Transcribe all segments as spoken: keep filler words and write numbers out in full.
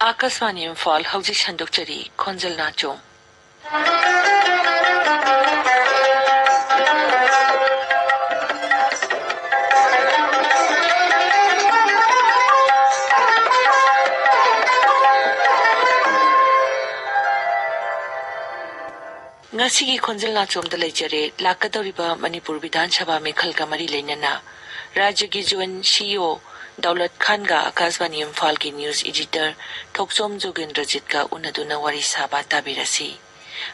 ꯑꯥꯀꯥꯁꯕꯥꯅꯤ ꯏꯝꯐꯥꯜ ꯍꯧꯖꯤꯛ ꯁꯟꯗꯣꯛꯆꯔꯤ ꯈꯣꯟꯖꯦꯜ ꯅꯥꯆꯣꯝ꯫ ꯉꯁꯤꯒꯤ ꯈꯣꯟꯖꯦꯜ ꯅꯥꯆꯣꯝꯗ ꯂꯩꯖꯔꯦ, ꯂꯥꯛꯀꯗꯧꯔꯤꯕ ꯃꯅꯤꯄꯨꯔ ꯕꯤꯙꯥꯟ ꯁꯚꯥ ꯃꯤꯈꯜꯒ ꯃꯔꯤ ꯂꯩꯅꯅ ꯔꯥꯖ꯭ꯌꯒꯤ ꯖꯣꯏꯟꯠ ꯁꯤꯏꯑꯣ ꯗꯧꯂꯠ ꯈꯥꯟꯒ ꯑꯀꯥꯁꯕꯥꯅꯤ ꯏꯝꯐꯥꯜꯒꯤ ꯅ꯭ꯌꯨꯁ ꯏꯗꯤꯇꯔ ꯊꯣꯛꯆꯣꯝ ꯖꯣꯒꯦꯟꯗ꯭ꯔꯖꯤꯠꯀ ꯎꯅꯗꯨꯅ ꯋꯥꯔꯤ ꯁꯥꯕ ꯇꯥꯕꯤꯔꯁꯤ꯫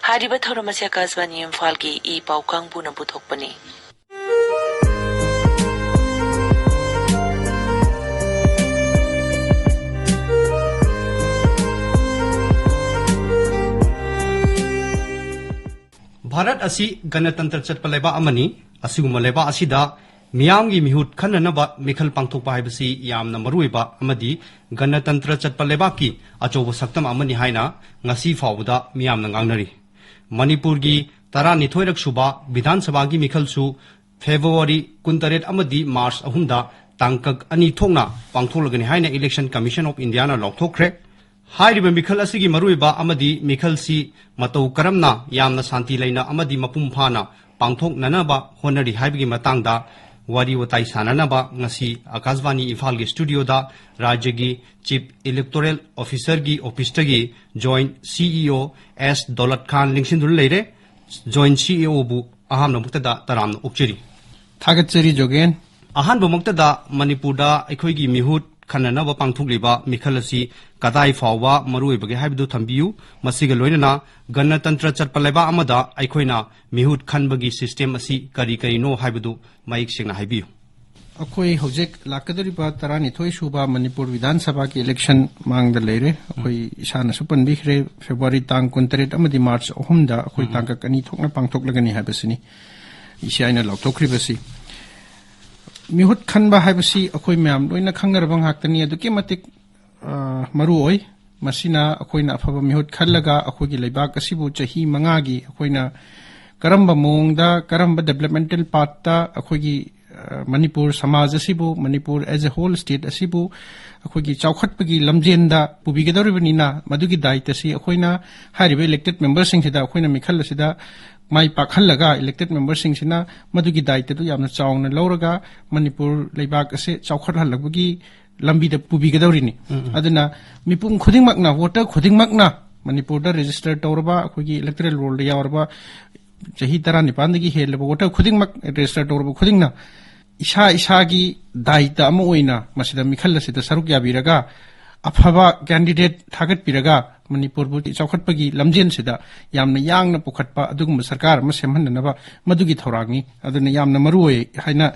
ꯍꯥꯏꯔꯤꯕ ꯊꯧꯔꯝ ꯑꯁꯤ ꯑꯀꯥꯁꯕꯥꯅꯤ ꯏꯝꯐꯥꯜꯒꯤ ꯏ ꯄꯥꯎ ꯀꯥꯡꯕꯨꯅ ꯄꯨꯊꯣꯛꯄꯅꯤ꯫ ꯚꯥꯔꯠ ꯑꯁꯤ ꯒꯅꯇꯟꯇ꯭ꯔ ꯆꯠꯄ ꯂꯩꯕꯥꯛ ꯑꯃꯅꯤ꯫ ꯑꯁꯤꯒꯨꯝꯕ ꯂꯩꯕꯥꯛ ꯑꯁꯤꯗ ꯃꯤꯌꯥꯝꯒꯤ ꯃꯤꯍꯨꯠ ꯈꯟꯅꯅꯕ ꯃꯤꯈꯜ ꯄꯥꯡꯊꯣꯛꯄ ꯍꯥꯏꯕꯁꯤ ꯌꯥꯝꯅ ꯃꯔꯨꯑꯣꯏꯕ ꯑꯃꯗꯤ ꯒꯅꯇꯟꯇ꯭ꯔ ꯆꯠꯄ ꯂꯩꯕꯥꯛꯀꯤ ꯑꯆꯧꯕ ꯁꯛꯇꯝ ꯑꯃꯅꯤ ꯍꯥꯏꯅ ꯉꯁꯤ ꯐꯥꯎꯕꯗ ꯃꯤꯌꯥꯝꯅ ꯉꯥꯡꯅꯔꯤ꯫ ꯃꯅꯤꯄꯨꯔꯒꯤ ꯇꯔꯥꯅꯤꯊꯣꯏꯔꯛ ꯁꯨꯕ ꯕꯤꯙꯥꯟ ꯁꯚꯥꯒꯤ ꯃꯤꯈꯜꯁꯨ ꯐꯦꯕ꯭ꯔꯨꯋꯥꯔꯤ ꯀꯨꯟꯇꯔꯦꯠ ꯑꯃꯗꯤ ꯃꯥꯔꯆ ꯑꯍꯨꯝꯗ ꯇꯥꯡꯀꯛ ꯑꯅꯤ ꯊꯣꯛꯅ ꯄꯥꯡꯊꯣꯛꯂꯒꯅꯤ ꯍꯥꯏꯅ Election Commission of Indiaꯅ ꯂꯥꯎꯊꯣꯛꯈ꯭ꯔꯦ꯫ ꯍꯥꯏꯔꯤꯕ ꯃꯤꯈꯜ ꯑꯁꯤꯒꯤ ꯃꯔꯨꯑꯣꯏꯕ ꯑꯃꯗꯤ ꯃꯤꯈꯜꯁꯤ ꯃꯇꯧ ꯀꯔꯝꯅ ꯌꯥꯝꯅ ꯁꯥꯟꯇꯤ ꯂꯩꯅ ꯑꯃꯗꯤ ꯃꯄꯨꯡ ꯐꯥꯅ ꯄꯥꯡꯊꯣꯛꯅꯅꯕ ꯍꯣꯠꯅꯔꯤ ꯍꯥꯏꯕꯒꯤ ꯃꯇꯥꯡꯗ ꯋꯥꯔꯤ ꯋꯥꯇꯥꯏ ꯁꯥꯟꯅꯅꯕ ꯉꯁꯤ ꯑꯀꯥꯁꯕꯥꯅꯤ ꯏꯝꯐꯥꯜꯒꯤ ꯁ꯭ꯇꯨꯗꯤꯑꯣꯗ ꯔꯥꯖ꯭ꯌꯒꯤ Chief Electoral Officerꯒꯤ ꯑꯣꯐꯤꯁꯇꯒꯤ ꯖꯣꯏꯟꯠ ꯁꯤꯏꯑꯣ ꯑꯦꯁ ꯗꯧꯂꯠ ꯈꯥꯟ ꯂꯦꯡꯁꯤꯟꯗꯨꯅ ꯂꯩꯔꯦ꯫ ꯖꯣꯏꯟꯠ ꯁꯤꯏꯑꯣꯕꯨ ꯑꯍꯥꯟꯕꯃꯛꯇꯗ ꯇꯔꯥꯝꯅ ꯑꯣꯛꯆꯔꯤ꯫ ꯊꯥꯒꯠꯆꯔꯤ, ꯖꯣꯒꯦꯟ꯫ ꯑꯍꯥꯟꯕꯃꯛꯇꯗ ꯃꯅꯤꯄꯨꯔꯗ ꯑꯩꯈꯣꯏꯒꯤ ꯃꯤꯍꯨꯠ ꯈꯟꯅꯅꯕ ꯄꯥꯡꯊꯣꯛꯂꯤꯕ ꯃꯤꯈꯜ ꯑꯁꯤ ꯀꯗꯥꯏ ꯐꯥꯎꯕ ꯃꯔꯨꯑꯣꯏꯕꯒꯦ ꯍꯥꯏꯕꯗꯨ ꯊꯝꯕꯤꯌꯨ꯫ ꯃꯁꯤꯒ ꯂꯣꯏꯅꯅ ꯒꯅꯇꯟꯇ꯭ꯔ ꯆꯠꯄ ꯂꯩꯕꯥꯛ ꯑꯃꯗ ꯑꯩꯈꯣꯏꯅ ꯃꯤꯍꯨꯠ ꯈꯟꯕꯒꯤ system ꯑꯁꯤ ꯀꯔꯤ ꯀꯔꯤꯅꯣ ꯍꯥꯏꯕꯗꯨ ꯃꯌꯦꯛ ꯁꯦꯡꯅ ꯍꯥꯏꯕꯤꯌꯨ꯫ ꯑꯩꯈꯣꯏ ꯍꯧꯖꯤꯛ ꯂꯥꯛꯀꯗꯧꯔꯤꯕ ꯇꯔꯥꯅꯤꯊꯣꯏ ꯁꯨꯕ ꯃꯅꯤꯄꯨꯔ ꯕꯤꯙꯥꯟ ꯁꯚꯥꯒꯤ election ꯃꯥꯡꯗ ꯂꯩꯔꯦ꯫ ꯑꯩꯈꯣꯏ ꯏꯁꯥꯅꯁꯨ ꯄꯟꯕꯤꯈ꯭ꯔꯦ, ꯐꯦꯕ꯭ꯔꯨꯋꯥꯔꯤ ꯇꯥꯡ ꯀꯨꯟꯇꯔꯦꯠ ꯑꯃꯗꯤ ꯃꯥꯔꯆ ꯑꯍꯨꯝꯗ ꯑꯩꯈꯣꯏ ꯎꯝ꯫ ꯇꯥꯡꯀꯛ ꯑꯅꯤ ꯊꯣꯛꯅ ꯄꯥꯡꯊꯣꯛꯂꯒꯅꯤ ꯍꯥꯏꯕꯁꯤꯅꯤ ꯏ ꯁꯤ ꯑꯥꯏꯅ ꯂꯥꯎꯊꯣꯛꯈ꯭ꯔꯤꯕꯁꯤ꯫ ꯃꯤꯍꯨꯠ ꯈꯟꯕ ꯍꯥꯏꯕꯁꯤ ꯑꯩꯈꯣꯏ ꯃꯌꯥꯝ ꯂꯣꯏꯅ ꯈꯪꯅꯔꯕ ꯉꯥꯛꯇꯅꯤ, ꯑꯗꯨꯛꯀꯤ ꯃꯇꯤꯛ, ꯑ, ꯃꯔꯨ ꯑꯣꯏ꯫ ꯃꯁꯤꯅ ꯑꯩꯈꯣꯏꯅ ꯑꯐꯕ ꯃꯤꯍꯨꯠ ꯈꯜꯂꯒ ꯑꯩꯈꯣꯏꯒꯤ ꯂꯩꯕꯥꯛ ꯑꯁꯤꯕꯨ ꯆꯍꯤ ꯃꯉꯥꯒꯤ ꯑꯩꯈꯣꯏꯅ ꯀꯔꯝꯕ ꯃꯑꯣꯡꯗ, ꯀꯔꯝꯕ developmental pathꯇ ꯑꯩꯈꯣꯏꯒꯤ, ꯑ, ꯃꯅꯤꯄꯨꯔ ꯁꯃꯥꯖ ꯑꯁꯤꯕꯨ, Manipur as a whole state ꯑꯁꯤꯕꯨ ꯑꯩꯈꯣꯏꯒꯤ ꯆꯥꯎꯈꯠꯄꯒꯤ ꯂꯝꯖꯦꯟꯗ ꯄꯨꯕꯤꯒꯗꯧꯔꯤꯕꯅꯤꯅ, ꯃꯗꯨꯒꯤ ꯗꯥꯏꯇꯁꯤ ꯑꯩꯈꯣꯏꯅ ꯍꯥꯏꯔꯤꯕ elected memberꯁꯤꯡꯁꯤꯗ ꯑꯩꯈꯣꯏꯅ ꯃꯤꯈꯜ ꯑꯁꯤꯗ ꯃꯥꯏ ꯄꯥꯛꯍꯜꯂꯒ, elected memberꯁꯤꯡꯁꯤꯅ ꯃꯗꯨꯒꯤ ꯗꯥꯏꯇꯗꯨ ꯌꯥꯝꯅ ꯆꯥꯎꯅ ꯂꯧꯔꯒ ꯃꯅꯤꯄꯨꯔ ꯂꯩꯕꯥꯛ ꯑꯁꯦ ꯆꯥꯎꯈꯠꯍꯜꯂꯛꯄꯒꯤ ꯂꯝꯕꯤꯗ ꯄꯨꯕꯤꯒꯗꯧꯔꯤꯅꯤ꯫ ꯎꯝ, ꯎꯝ꯫ ꯑꯗꯨꯅ ꯃꯤꯄꯨꯝ ꯈꯨꯗꯤꯡꯃꯛꯅ, voter ꯈꯨꯗꯤꯡꯃꯛꯅ, ꯃꯅꯤꯄꯨꯔꯗ register ꯇꯧꯔꯕ, ꯑꯩꯈꯣꯏꯒꯤ electoral rollꯗ ꯌꯥꯎꯔꯕ, ꯆꯍꯤ ꯇꯔꯥꯅꯤꯄꯥꯟꯗꯒꯤ ꯍꯦꯜꯂꯕ voter ꯈꯨꯗꯤꯡꯃꯛ, register ꯇꯧꯔꯕ ꯈꯨꯗꯤꯡꯅ ꯏꯁꯥ ꯏꯁꯥꯒꯤ ꯗꯥꯏꯇ ꯑꯃ ꯑꯣꯏꯅ ꯃꯁꯤꯗ ꯃꯤꯈꯜ ꯑꯁꯤꯗ ꯁꯔꯨꯛ ꯌꯥꯕꯤꯔꯒ, ꯑꯐꯕ candidate ꯊꯥꯒꯠꯄꯤꯔꯒ, ꯃꯅꯤꯄꯨꯔꯕꯨ ꯆꯥꯎꯈꯠꯄꯒꯤ ꯂꯝꯖꯦꯜꯁꯤꯗ ꯌꯥꯝꯅ ꯌꯥꯡꯅ ꯄꯨꯈꯠꯄ ꯑꯗꯨꯒꯨꯝꯕ ꯁꯔꯀꯥꯔ ꯑꯃ ꯁꯦꯝꯍꯟꯅꯅꯕ ꯃꯗꯨꯒꯤ ꯊꯧꯔꯥꯡꯅꯤ꯫ ꯑꯗꯨꯅ ꯌꯥꯝꯅ ꯃꯔꯨ ꯑꯣꯏ ꯍꯥꯏꯅ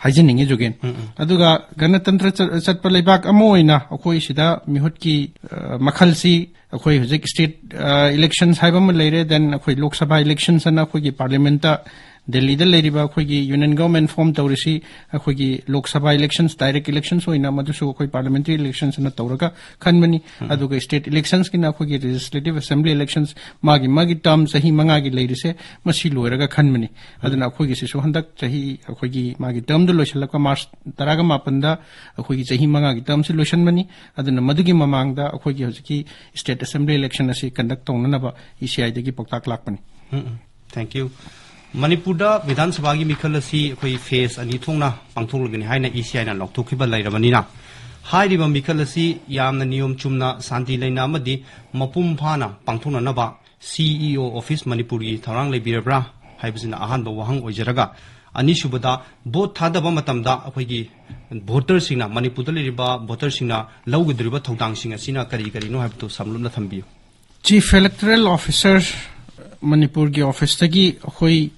ꯍꯥꯏꯖꯅꯤꯡꯉꯤ, ꯖꯨꯒꯦꯟ꯫ ꯎꯝ, ꯎꯝ꯫ ꯑꯗꯨꯒ ꯒꯅꯇꯟꯇ꯭ꯔ ꯆ-, ꯆꯠꯄ ꯂꯩꯕꯥꯛ ꯑꯃ ꯑꯣꯏꯅ ꯑꯩꯈꯣꯏ ꯁꯤꯗ ꯃꯤꯍꯨꯠꯀꯤ, ꯑ, ꯃꯈꯜꯁꯤ ꯑꯩꯈꯣꯏ ꯍꯧꯖꯤꯛ state, ꯑ, elections ꯍꯥꯏꯕ ꯑꯃ ꯂꯩꯔꯦ, then ꯑꯩꯈꯣꯏ ꯂꯣꯛ ꯁꯚꯥ elections ꯑꯅ ꯑꯩꯈꯣꯏꯒꯤ parliamentꯇ ꯗꯦꯜꯂꯤꯗ ꯂꯩꯔꯤꯕ ꯑꯩꯈꯣꯏꯒꯤ union government form ꯇꯧꯔꯤꯁꯤ ꯑꯩꯈꯣꯏꯒꯤ Lok Sabha elections, direct elections ꯑꯣꯏꯅ ꯃꯗꯨꯁꯨ ꯑꯩꯈꯣꯏ parliamentary elections ꯑꯅ ꯇꯧꯔꯒ ꯈꯟꯕꯅꯤ꯫ ꯎꯝ꯫ ꯑꯗꯨꯒ state electionsꯀꯤꯅ ꯑꯩꯈꯣꯏꯒꯤ legislative assembly elections, ꯃꯥꯒꯤ ꯃꯥꯒꯤ term ꯆꯍꯤ ꯃꯉꯥꯒꯤ ꯂꯩꯔꯤꯁꯦ, ꯃꯁꯤ ꯂꯣꯏꯔꯒ ꯈꯟꯕꯅꯤ꯫ ꯎꯝ꯫ ꯑꯗꯨꯅ ꯑꯩꯈꯣꯏꯒꯤꯁꯤꯁꯨ ꯍꯟꯗꯛ ꯆꯍꯤ ꯑꯩꯈꯣꯏꯒꯤ ꯃꯥꯒꯤ termꯗꯨ ꯂꯣꯏꯁꯤꯜꯂꯛꯄ March ꯇꯔꯥꯒ ꯃꯥꯄꯟꯗ ꯑꯩꯈꯣꯏꯒꯤ ꯆꯍꯤ ꯃꯉꯥꯒꯤ termꯁꯤ ꯂꯣꯏꯁꯤꯟꯕꯅꯤ꯫ ꯑꯗꯨꯅ ꯃꯗꯨꯒꯤ ꯃꯃꯥꯡꯗ ꯑꯩꯈꯣꯏꯒꯤ ꯍꯧꯖꯤꯛꯀꯤ state assembly election ꯑꯁꯤ conduct ꯇꯧꯅꯅꯕ ECIꯗꯒꯤ ꯄꯥꯎꯇꯥꯛ ꯂꯥꯛꯄꯅꯤ꯫ ꯎꯝ, ꯎꯝ꯫ Thank you꯫ ꯃꯅꯤꯄꯨꯔꯗ ꯕꯤꯙꯥꯟ ꯁꯚꯥꯒꯤ ꯃꯤꯈꯜ ꯑꯁꯤ ꯑꯩꯈꯣꯏ phase ꯑꯅꯤ ꯊꯣꯛꯅ ꯄꯥꯡꯊꯣꯛꯂꯒꯅꯤ ꯍꯥꯏꯅ ECIꯅ ꯂꯥꯎꯊꯣꯛꯈꯤꯕ ꯂꯩꯔꯕꯅꯤꯅ, ꯍꯥꯏꯔꯤꯕ ꯃꯤꯈꯜ ꯑꯁꯤ ꯌꯥꯝꯅ ꯅꯤꯌꯣꯝ ꯆꯨꯝꯅ, ꯁꯥꯟꯇꯤ ꯂꯩꯅ ꯑꯃꯗꯤ ꯃꯄꯨꯡ ꯐꯥꯅ ꯄꯥꯡꯊꯣꯛꯅꯅꯕ CEO office ꯃꯅꯤꯄꯨꯔꯒꯤ ꯊꯧꯔꯥꯡ ꯂꯩꯕꯤꯔꯕ꯭ꯔꯥ ꯍꯥꯏꯕꯁꯤꯅ ꯑꯍꯥꯟꯕ ꯋꯥꯍꯪ ꯑꯣꯏꯖꯔꯒ, ꯑꯅꯤꯁꯨꯕꯗ, vote ꯊꯥꯗꯕ ꯃꯇꯝꯗ ꯑꯩꯈꯣꯏꯒꯤ voterꯁꯤꯡꯅ, ꯃꯅꯤꯄꯨꯔꯗ ꯂꯩꯔꯤꯕ voterꯁꯤꯡꯅ ꯂꯧꯒꯗꯧꯔꯤꯕ ꯊꯧꯗꯥꯡꯁꯤꯡ ꯑꯁꯤꯅ ꯀꯔꯤ ꯀꯔꯤꯅꯣ ꯍꯥꯏꯕꯗꯨ ꯁꯝꯂꯞꯅ ꯊꯝꯕꯤꯌꯨ꯫ Chief Electoral Officer ꯃꯅꯤꯄꯨꯔꯒꯤ officeꯇꯒꯤ ꯑꯩꯈꯣꯏ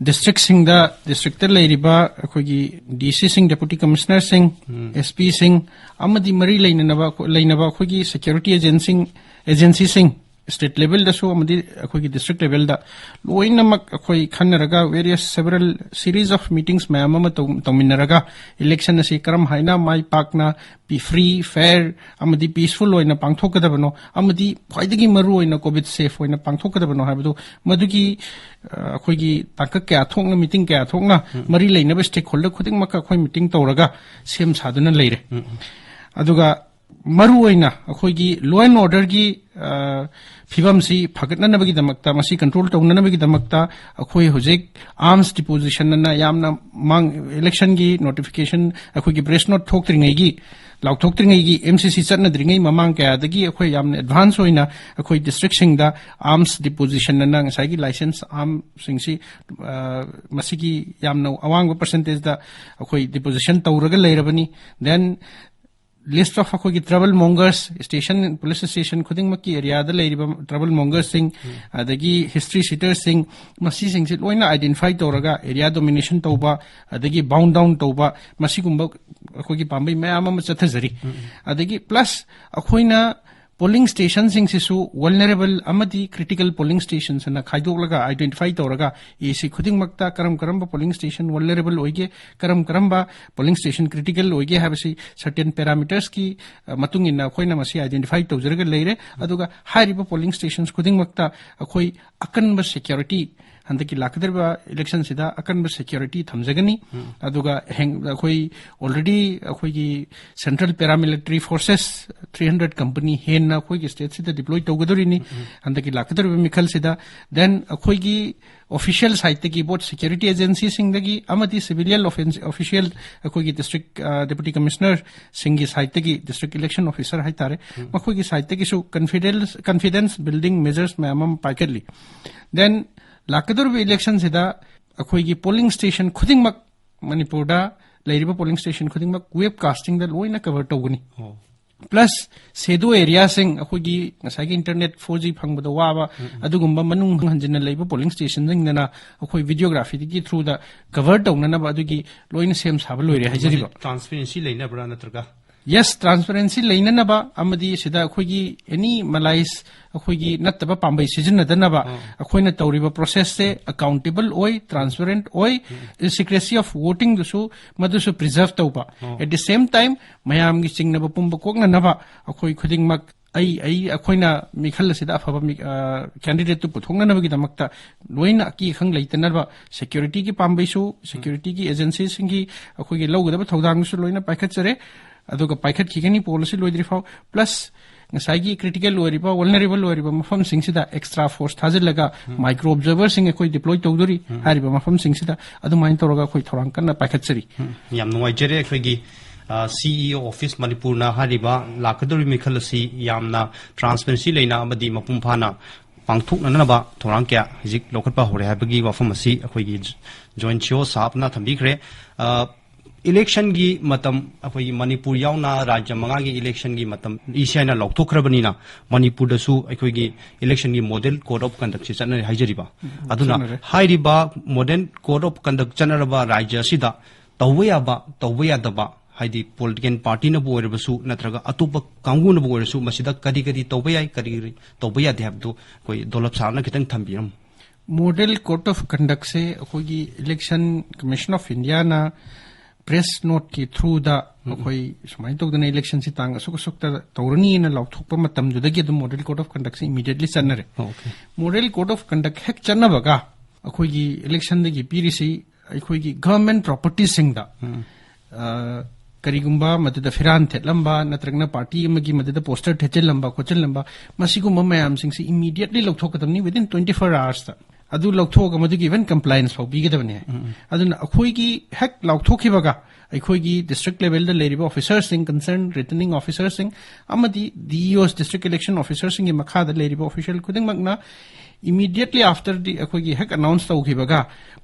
districtꯁꯤꯡꯗ, districtꯇ ꯂꯩꯔꯤꯕ ꯑꯩꯈꯣꯏꯒꯤ DCꯁꯤꯡ, Deputy Commissionerꯁꯤꯡ, ꯎꯝ꯫ SPꯁꯤꯡ ꯑꯃꯗꯤ ꯃꯔꯤ ꯂꯩꯅꯅꯕ, ꯂꯩꯅꯕ ꯑꯩꯈꯣꯏꯒꯤ security agencyꯁꯤꯡ, agencyꯁꯤꯡ, state levelꯗꯁꯨ ꯑꯃꯗꯤ ꯑꯩꯈꯣꯏꯒꯤ district levelꯗ ꯂꯣꯏꯅꯃꯛ ꯑꯩꯈꯣꯏ ꯈꯟꯅꯔꯒ various several series of meetings ꯃꯌꯥꯝ ꯑꯃ ꯇꯧ-, ꯇꯧꯃꯤꯟꯅꯔꯒ election ꯑꯁꯤ ꯀꯔꯝ ꯍꯥꯏꯅ ꯃꯥꯏ ꯄꯥꯛꯅ ꯄꯤ-, free, fair ꯑꯃꯗꯤ peaceful ꯑꯣꯏꯅ ꯄꯥꯡꯊꯣꯛꯀꯗꯕꯅꯣ, ꯑꯃꯗꯤ ꯈ꯭ꯋꯥꯏꯗꯒꯤ ꯃꯔꯨ ꯑꯣꯏꯅ COVID safe ꯑꯣꯏꯅ ꯄꯥꯡꯊꯣꯛꯀꯗꯕꯅꯣ ꯍꯥꯏꯕꯗꯨ ꯃꯗꯨꯒꯤ, ꯑ, ꯑꯩꯈꯣꯏꯒꯤ ꯇꯥꯡꯀꯛ ꯀꯌꯥ ꯊꯣꯛꯅ, meeting ꯀꯌꯥ ꯊꯣꯛꯅ ꯎꯝ꯫ ꯃꯔꯤ ꯂꯩꯅꯕ stakeholder ꯈꯨꯗꯤꯡꯃꯛꯀ ꯑꯩꯈꯣꯏ meeting ꯇꯧꯔꯒ ꯁꯦꯝ ꯁꯥꯗꯨꯅ ꯂꯩꯔꯦ꯫ ꯎꯝ, ꯎꯝ꯫ ꯑꯗꯨꯒ ꯃꯔꯨ ꯑꯣꯏꯅ ꯑꯩꯈꯣꯏꯒꯤ law and orderꯒꯤ, ꯑ, ꯐꯤꯕꯝꯁꯤ ꯐꯒꯠꯅꯅꯕꯒꯤꯗꯃꯛꯇ, ꯃꯁꯤ control ꯇꯧꯅꯅꯕꯒꯤꯗꯃꯛꯇ ꯑꯩꯈꯣꯏ ꯍꯧꯖꯤꯛ arms deposition ꯑꯅ ꯌꯥꯝꯅ ꯃꯥꯡ-, electionꯒꯤ notification, ꯑꯩꯈꯣꯏꯒꯤ press note ꯊꯣꯛꯇ꯭ꯔꯤꯉꯩꯒꯤ, ꯂꯥꯎꯊꯣꯛꯇ꯭ꯔꯤꯉꯩꯒꯤ, M C C ꯆꯠꯅꯗ꯭ꯔꯤꯉꯩ ꯃꯃꯥꯡ ꯀꯌꯥꯗꯒꯤ ꯑꯩꯈꯣꯏ ꯌꯥꯝꯅ advance ꯑꯣꯏꯅ ꯑꯩꯈꯣꯏ districtꯁꯤꯡꯗ arms deposition ꯑꯅ ꯉꯁꯥꯏꯒꯤ license armꯁꯤꯡꯁꯤ, ꯑ, ꯃꯁꯤꯒꯤ ꯌꯥꯝꯅ ꯑꯋꯥꯡꯕ percentageꯗ ꯑꯩꯈꯣꯏ deposition ꯇꯧꯔꯒ ꯂꯩꯔꯕꯅꯤ꯫ Then list of ꯑꯩꯈꯣꯏꯒꯤ trouble mongers, station, police station ꯈꯨꯗꯤꯡꯃꯛꯀꯤ areaꯗ ꯂꯩꯔꯤꯕ trouble mongersꯁꯤꯡ, ꯎꯝ꯫ ꯑꯗꯒꯤ history sheeterꯁꯤꯡ, ꯃꯁꯤꯁꯤꯡꯁꯤ ꯂꯣꯏꯅ identify ꯇꯧꯔꯒ area domination ꯇꯧꯕ, ꯑꯗꯒꯤ bound down ꯇꯧꯕ, ꯃꯁꯤꯒꯨꯝꯕ ꯑꯩꯈꯣꯏꯒꯤ ꯄꯥꯝꯕꯩ ꯃꯌꯥꯝ ꯑꯃ ꯆꯠꯊꯖꯔꯤ꯫ ꯎꯝ, ꯎꯝ꯫ ꯑꯗꯒꯤ plus ꯑꯩꯈꯣꯏꯅ polling stationꯁꯤꯡꯁꯤꯁꯨ vulnerable ꯑꯃꯗꯤ critical polling stations ꯑꯅ ꯈꯥꯏꯗꯣꯛꯂꯒ identify ꯇꯧꯔꯒ, ꯑꯦ ꯁꯤ ꯈꯨꯗꯤꯡꯃꯛꯇ ꯀꯔꯝ ꯀꯔꯝꯕ polling station vulnerable ꯑꯣꯏꯒꯦ, ꯀꯔꯝ ꯀꯔꯝꯕ polling station critical ꯑꯣꯏꯒꯦ ꯍꯥꯏꯕꯁꯤ certain parametersꯀꯤ, ꯑ, ꯃꯇꯨꯡ ꯏꯟꯅ ꯑꯩꯈꯣꯏꯅ ꯃꯁꯤ identify ꯇꯧꯖꯔꯒ ꯂꯩꯔꯦ꯫ ꯑꯗꯨꯒ ꯍꯥꯏꯔꯤꯕ polling stations ꯈꯨꯗꯤꯡꯃꯛꯇ ꯑꯩꯈꯣꯏ ꯑꯀꯟꯕ security, ꯍꯟꯗꯛꯀꯤ ꯂꯥꯛꯀꯗꯧꯔꯤꯕ electionꯁꯤꯗ ꯑꯀꯟꯕ security ꯊꯝꯖꯒꯅꯤ꯫ ꯎꯝ꯫ ꯑꯗꯨꯒ ꯍꯦꯡ-, ꯑꯩꯈꯣꯏ already ꯑꯩꯈꯣꯏꯒꯤ central paramilitary forces three hundred company ꯍꯦꯟꯅ ꯑꯩꯈꯣꯏꯒꯤ stateꯁꯤꯗ deploy ꯇꯧꯒꯗꯧꯔꯤꯅꯤ ꯎꯝ, ꯎꯝ꯫ ꯍꯟꯗꯛꯀꯤ ꯂꯥꯛꯀꯗꯧꯔꯤꯕ ꯃꯤꯈꯜꯁꯤꯗ꯫ Then ꯑꯩꯈꯣꯏꯒꯤ official sideꯇꯒꯤ, both security agencyꯁꯤꯡꯗꯒꯤ ꯑꯃꯗꯤ civilian offense-, official ꯑꯩꯈꯣꯏꯒꯤ district, ꯑ, deputy commissionerꯁꯤꯡꯒꯤ sideꯇꯒꯤ, district election officer ꯍꯥꯏꯇꯥꯔꯦ, ꯎꯝ꯫ ꯃꯈꯣꯏꯒꯤ sideꯇꯒꯤꯁꯨ confidence, confidence building measures ꯃꯌꯥꯝ ꯑꯃ ꯄꯥꯏꯈꯠꯂꯤ꯫ Then ꯂꯥꯛꯀꯗꯧꯔꯤꯕ electionꯁꯤꯗ ꯑꯩꯈꯣꯏꯒꯤ polling station ꯈꯨꯗꯤꯡꯃꯛ, ꯃꯅꯤꯄꯨꯔꯗ ꯂꯩꯔꯤꯕ polling station ꯈꯨꯗꯤꯡꯃꯛ webcastingꯗ ꯂꯣꯏꯅ cover ꯇꯧꯒꯅꯤ꯫ ꯑꯣ꯫ Plus shadow areaꯁꯤꯡ, ꯑꯩꯈꯣꯏꯒꯤ ꯉꯁꯥꯏꯒꯤ internet four G ꯐꯪꯕꯗ ꯋꯥꯕ, ꯎꯝ, ꯎꯝ꯫ ꯑꯗꯨꯒꯨꯝꯕ ꯃꯅꯨꯡ ꯍꯟꯖꯤꯟꯅ ꯂꯩꯕ polling stationꯁꯤꯡꯗꯅ ꯑꯩꯈꯣꯏ videographyꯒꯤ throughꯗ cover ꯇꯧꯅꯅꯕ ꯑꯗꯨꯒꯤ ꯂꯣꯏꯅ ꯁꯦꯝ ꯁꯥꯕ ꯂꯣꯏꯔꯦ ꯍꯥꯏꯖꯔꯤꯕ꯫ ꯃꯁꯤ transparency ꯂꯩꯅꯕ꯭ꯔꯥ ꯅꯠꯇ꯭ꯔꯒ? Yes, transparency ꯂꯩꯅꯅꯕ ꯑꯃꯗꯤ ꯁꯤꯗ ꯑꯩꯈꯣꯏꯒꯤ any malice, ꯑꯩꯈꯣꯏꯒꯤ ꯅꯠꯇꯕ ꯄꯥꯝꯕꯩ ꯁꯤꯖꯤꯟꯅꯗꯅꯕ ꯑꯩꯈꯣꯏꯅ ꯇꯧꯔꯤꯕ process ꯁꯦ accountable ꯑꯣꯏ, transparent ꯑꯣꯏ, secrecy of voting ꯗꯨꯁꯨ ꯃꯗꯨꯁꯨ preserve ꯇꯧꯕ꯫ At the same time, ꯃꯌꯥꯝꯒꯤ ꯆꯤꯡꯅꯕ ꯄꯨꯝꯕ ꯀꯣꯛꯅꯅꯕ ꯑꯩꯈꯣꯏ ꯈꯨꯗꯤꯡꯃꯛ ꯑꯩ, ꯑꯩ, ꯑꯩꯈꯣꯏꯅ ꯃꯤꯈꯜ ꯑꯁꯤꯗ ꯑꯐꯕ ꯃꯤ, ꯑ, candidate ꯇꯨ ꯄꯨꯊꯣꯛꯅꯅꯕꯒꯤꯗꯃꯛꯇ ꯂꯣꯏꯅ ꯑꯀꯤ ꯑꯈꯪ ꯂꯩꯇꯅꯕ security ꯒꯤ ꯄꯥꯝꯕꯩꯁꯨ, security ꯒꯤ agency ꯁꯤꯡꯒꯤ ꯑꯩꯈꯣꯏꯒꯤ ꯂꯧꯒꯗꯕ ꯊꯧꯗꯥꯡꯁꯨ ꯂꯣꯏꯅ ꯄꯥꯏꯈꯠꯆꯔꯦ꯫ ꯑꯗꯨꯒ ꯄꯥꯏꯈꯠꯈꯤꯒꯅꯤ poll ꯑꯁꯤ ꯂꯣꯏꯗ꯭ꯔꯤ ꯐꯥꯎ꯫ Plus, ꯉꯁꯥꯏꯒꯤ critical ꯑꯣꯏꯔꯤꯕ, vulnerable ꯑꯣꯏꯔꯤꯕ ꯃꯐꯝꯁꯤꯡꯁꯤꯗ extra force ꯊꯥꯖꯤꯜꯂꯒ micro observer ꯁꯤꯡ ꯑꯩꯈꯣꯏ deploy ꯇꯧꯗꯣꯔꯤ꯫ ꯍꯥꯏꯔꯤꯕ ꯃꯐꯝꯁꯤꯡꯁꯤꯗ ꯑꯗꯨꯃꯥꯏꯅ ꯇꯧꯔꯒ ꯑꯩꯈꯣꯏ ꯊꯧꯔꯥꯡ ꯀꯟꯅ ꯄꯥꯏꯈꯠꯆꯔꯤ꯫ ꯎꯝ, ꯌꯥꯝ ꯅꯨꯡꯉꯥꯏꯖꯔꯦ꯫ ꯑꯩꯈꯣꯏꯒꯤ, ꯑ, C E O office ꯃꯅꯤꯄꯨꯔꯅ ꯍꯥꯏꯔꯤꯕ ꯂꯥꯛꯀꯗꯧꯔꯤꯕ ꯃꯤꯈꯜ ꯑꯁꯤ ꯌꯥꯝꯅ transparency ꯂꯩꯅ ꯑꯃꯗꯤ ꯃꯄꯨꯡ ꯐꯥꯅ ꯄꯥꯡꯊꯣꯛꯅꯅꯕ ꯊꯧꯔꯥꯡ ꯀꯌꯥ ꯍꯧꯖꯤꯛ ꯂꯧꯈꯠꯄ ꯍꯧꯔꯦ ꯍꯥꯏꯕꯒꯤ ꯋꯥꯐꯝ ꯑꯁꯤ ꯑꯩꯈꯣꯏꯒꯤ joint C E O ꯁꯥꯍꯕꯅ ꯊꯝꯕꯤꯈ꯭ꯔꯦ꯫ ꯑ, election ꯒꯤ ꯃꯇꯝ, ꯑꯩꯈꯣꯏꯒꯤ ꯃꯅꯤꯄꯨꯔ ꯌꯥꯎꯅ ꯔꯥꯖ꯭ꯌ ꯃꯉꯥꯒꯤ election ꯒꯤ ꯃꯇꯝ E C I ꯅ ꯂꯥꯎꯊꯣꯛꯈ꯭ꯔꯕꯅꯤꯅ, ꯃꯅꯤꯄꯨꯔꯗꯁꯨ ꯑꯩꯈꯣꯏꯒꯤ election ꯒꯤ model code of conduct ꯁꯤ ꯆꯠꯅꯔꯤ ꯍꯥꯏꯖꯔꯤꯕ꯫ ꯑꯗꯨꯅ ꯆꯠꯅꯔꯦ꯫ ꯍꯥꯏꯔꯤꯕ model code of conduct ꯆꯠꯅꯔꯕ ꯔꯥꯖ꯭ꯌ ꯑꯁꯤꯗ ꯇꯧꯕ ꯌꯥꯕ, ꯇꯧꯕ ꯌꯥꯗꯕ, ꯍꯥꯏꯗꯤ political party ꯅꯕꯨ ꯑꯣꯏꯔꯕꯁꯨ ꯅꯠꯇ꯭ꯔꯒ ꯑꯇꯣꯞꯄ ꯀꯥꯡꯕꯨꯅꯕꯨ ꯑꯣꯏꯔꯁꯨ, ꯃꯁꯤꯗ ꯀꯔꯤ ꯀꯔꯤ ꯇꯧꯕ ꯌꯥꯏ, ꯀꯔꯤ ꯀꯔꯤ ꯇꯧꯕ ꯌꯥꯗꯦ ꯍꯥꯏꯕꯗꯨ ꯑꯩꯈꯣꯏ ꯗꯣꯂꯞ ꯁꯥꯍꯕꯅ ꯈꯤꯇꯪ ꯊꯝꯕꯤꯔꯝꯃꯨ꯫ Model code of conduct ꯁꯦ ꯑꯩꯈꯣꯏꯒꯤ Election Commission of India ꯅ press note ꯀꯤ through ꯗ ꯑꯩꯈꯣꯏ ꯁꯨꯃꯥꯏꯅ ꯇꯧꯗꯅ election ꯁꯤ ꯇꯥꯡ ꯑꯁꯨꯛ ꯑꯁꯨꯛꯇ ꯇꯧꯔꯅꯤꯅ ꯂꯥꯎꯊꯣꯛꯄ ꯃꯇꯝꯗꯨꯗꯒꯤ ꯑꯗꯨꯝ model code of conduct say immediately ꯆꯠꯅꯔꯦ꯫ Okay꯫ Model code of conduct ꯍꯦꯛ ꯆꯠꯅꯕꯒ ꯑꯩꯈꯣꯏꯒꯤ election ꯗꯒꯤ ꯄꯤꯔꯤꯁꯤ ꯑꯩꯈꯣꯏꯒꯤ government property ꯁꯤꯡꯗ, ꯑ, ꯀꯔꯤꯒꯨꯝꯕ ꯃꯗꯨꯗ ꯐꯤꯔꯥꯟ ꯊꯦꯠꯂꯝꯕ ꯅꯠꯇ꯭ꯔꯒꯅ party ꯑꯃꯒꯤ ꯃꯗꯨꯗ poster ꯊꯦꯠꯆꯤꯜꯂꯝꯕ ꯈꯣꯠꯆꯤꯜꯂꯝꯕ, ꯃꯁꯤꯒꯨꯝꯕ ꯃꯌꯥꯝꯁꯤꯡꯁꯤ immediately ꯂꯧꯊꯣꯛꯀꯗꯕꯅꯤ within twenty four hours ꯇ꯫ ꯑꯗꯨ ꯂꯧꯊꯣꯛꯑꯒ ꯃꯗꯨꯒꯤ even compliance ꯐꯥꯎ ꯄꯤꯒꯗꯕꯅꯤ꯫ ꯑꯗꯨꯅ ꯑꯩꯈꯣꯏꯒꯤ ꯍꯦꯛ ꯂꯥꯎꯊꯣꯛꯈꯤꯕꯒ ꯑꯩꯈꯣꯏꯒꯤ district level ꯗ ꯂꯩꯔꯤꯕ officer ꯁꯤꯡ, concerned returning officer ꯁꯤꯡ ꯑꯃꯗꯤ D E Os, district election officer ꯁꯤꯡꯒꯤ ꯃꯈꯥꯗ ꯂꯩꯔꯤꯕ official ꯈꯨꯗꯤꯡꯃꯛꯅ immediately after the ꯑꯩꯈꯣꯏꯒꯤ ꯍꯦꯛ announce ꯇꯧꯈꯤꯕꯒ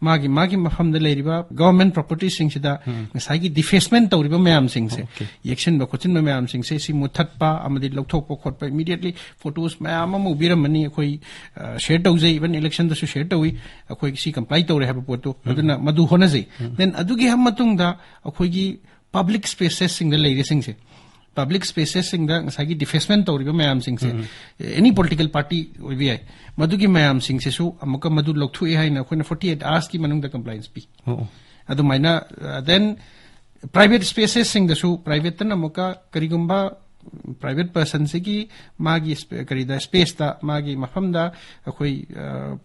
ꯃꯥꯒꯤ, ꯃꯥꯒꯤ ꯃꯐꯝꯗ ꯂꯩꯔꯤꯕ government property ꯁꯤꯡꯁꯤꯗ ꯉꯁꯥꯏꯒꯤ defacement ꯇꯧꯔꯤꯕ ꯃꯌꯥꯝꯁꯤꯡꯁꯦ, Okay꯫ ꯌꯦꯛꯁꯤꯟꯕ ꯈꯣꯠꯆꯤꯟꯕ ꯃꯌꯥꯝꯁꯤꯡꯁꯦ, ꯁꯤ ꯃꯨꯠꯊꯠꯄ ꯑꯃꯗꯤ ꯂꯧꯊꯣꯛꯄ ꯈꯣꯠꯄ, immediately photos ꯃꯌꯥꯝ ꯑꯃ ꯎꯕꯤꯔꯝꯃꯅꯤ꯫ ꯑꯩꯈꯣꯏ, ꯑ, share ꯇꯧꯖꯩ, even election ꯗꯁꯨ share ꯇꯧꯏ꯫ ꯑꯩꯈꯣꯏ ꯁꯤ comply ꯇꯧꯔꯦ ꯍꯥꯏꯕ ꯄꯣꯠꯇꯨ꯫ ꯑꯗꯨꯅ ꯃꯗꯨ ꯍꯣꯠꯅꯖꯩ꯫ Then ꯑꯗꯨꯒꯤ ꯃꯇꯨꯡꯗ ꯑꯩꯈꯣꯏꯒꯤ public spaces ꯁꯤꯡꯗ ꯂꯩꯔꯤꯁꯤꯡꯁꯦ, ꯄꯕ꯭ꯂꯤꯛ ꯁ꯭ꯄꯦꯁꯦꯁꯁꯤꯡꯗ ꯉꯁꯥꯏꯒꯤ ꯗꯤꯐꯦꯁꯃꯦꯟ ꯇꯧꯔꯤꯕ ꯃꯌꯥꯝꯁꯤꯡꯁꯦ, ꯑꯦꯅꯤ ꯄꯣꯂꯤꯇꯤꯀꯦꯜ ꯄꯥꯔꯇꯤ ꯑꯣꯏꯕ ꯌꯥꯏ, ꯃꯗꯨꯒꯤ ꯃꯌꯥꯝꯁꯤꯡꯁꯤꯁꯨ ꯑꯃꯨꯛꯀ ꯃꯗꯨ ꯂꯧꯊꯣꯛꯑꯦ ꯍꯥꯏꯅ ꯑꯩꯈꯣꯏꯅ ꯐꯣꯔꯇꯤ ꯑꯩꯠ ꯑꯥꯋꯔꯁꯀꯤ ꯃꯅꯨꯡꯗ ꯀꯝꯄ꯭ꯂꯥꯏꯟꯁ ꯄꯤ꯫ ꯑꯣ, ꯑꯣ꯫ ꯑꯗꯨꯃꯥꯏꯅ, ꯗꯦꯟ ꯄ꯭ꯔꯥꯏꯚꯦꯠ ꯁ꯭ꯄꯦꯁꯦꯁꯁꯤꯡꯗꯁꯨ ꯄ꯭ꯔꯥꯏꯚꯦꯠꯇꯅ ꯑꯃꯨꯛꯀ ꯀꯔꯤꯒꯨꯝꯕ ꯄ꯭ꯔꯥꯏꯚꯦꯠ ꯄꯔꯁꯟꯁꯤꯒꯤ ꯃꯥꯒꯤ ꯁ꯭ꯄꯦ-, ꯀꯔꯤꯗ, ꯁ꯭ꯄꯦꯁꯇ, ꯃꯥꯒꯤ ꯃꯐꯝꯗ ꯑꯩꯈꯣꯏ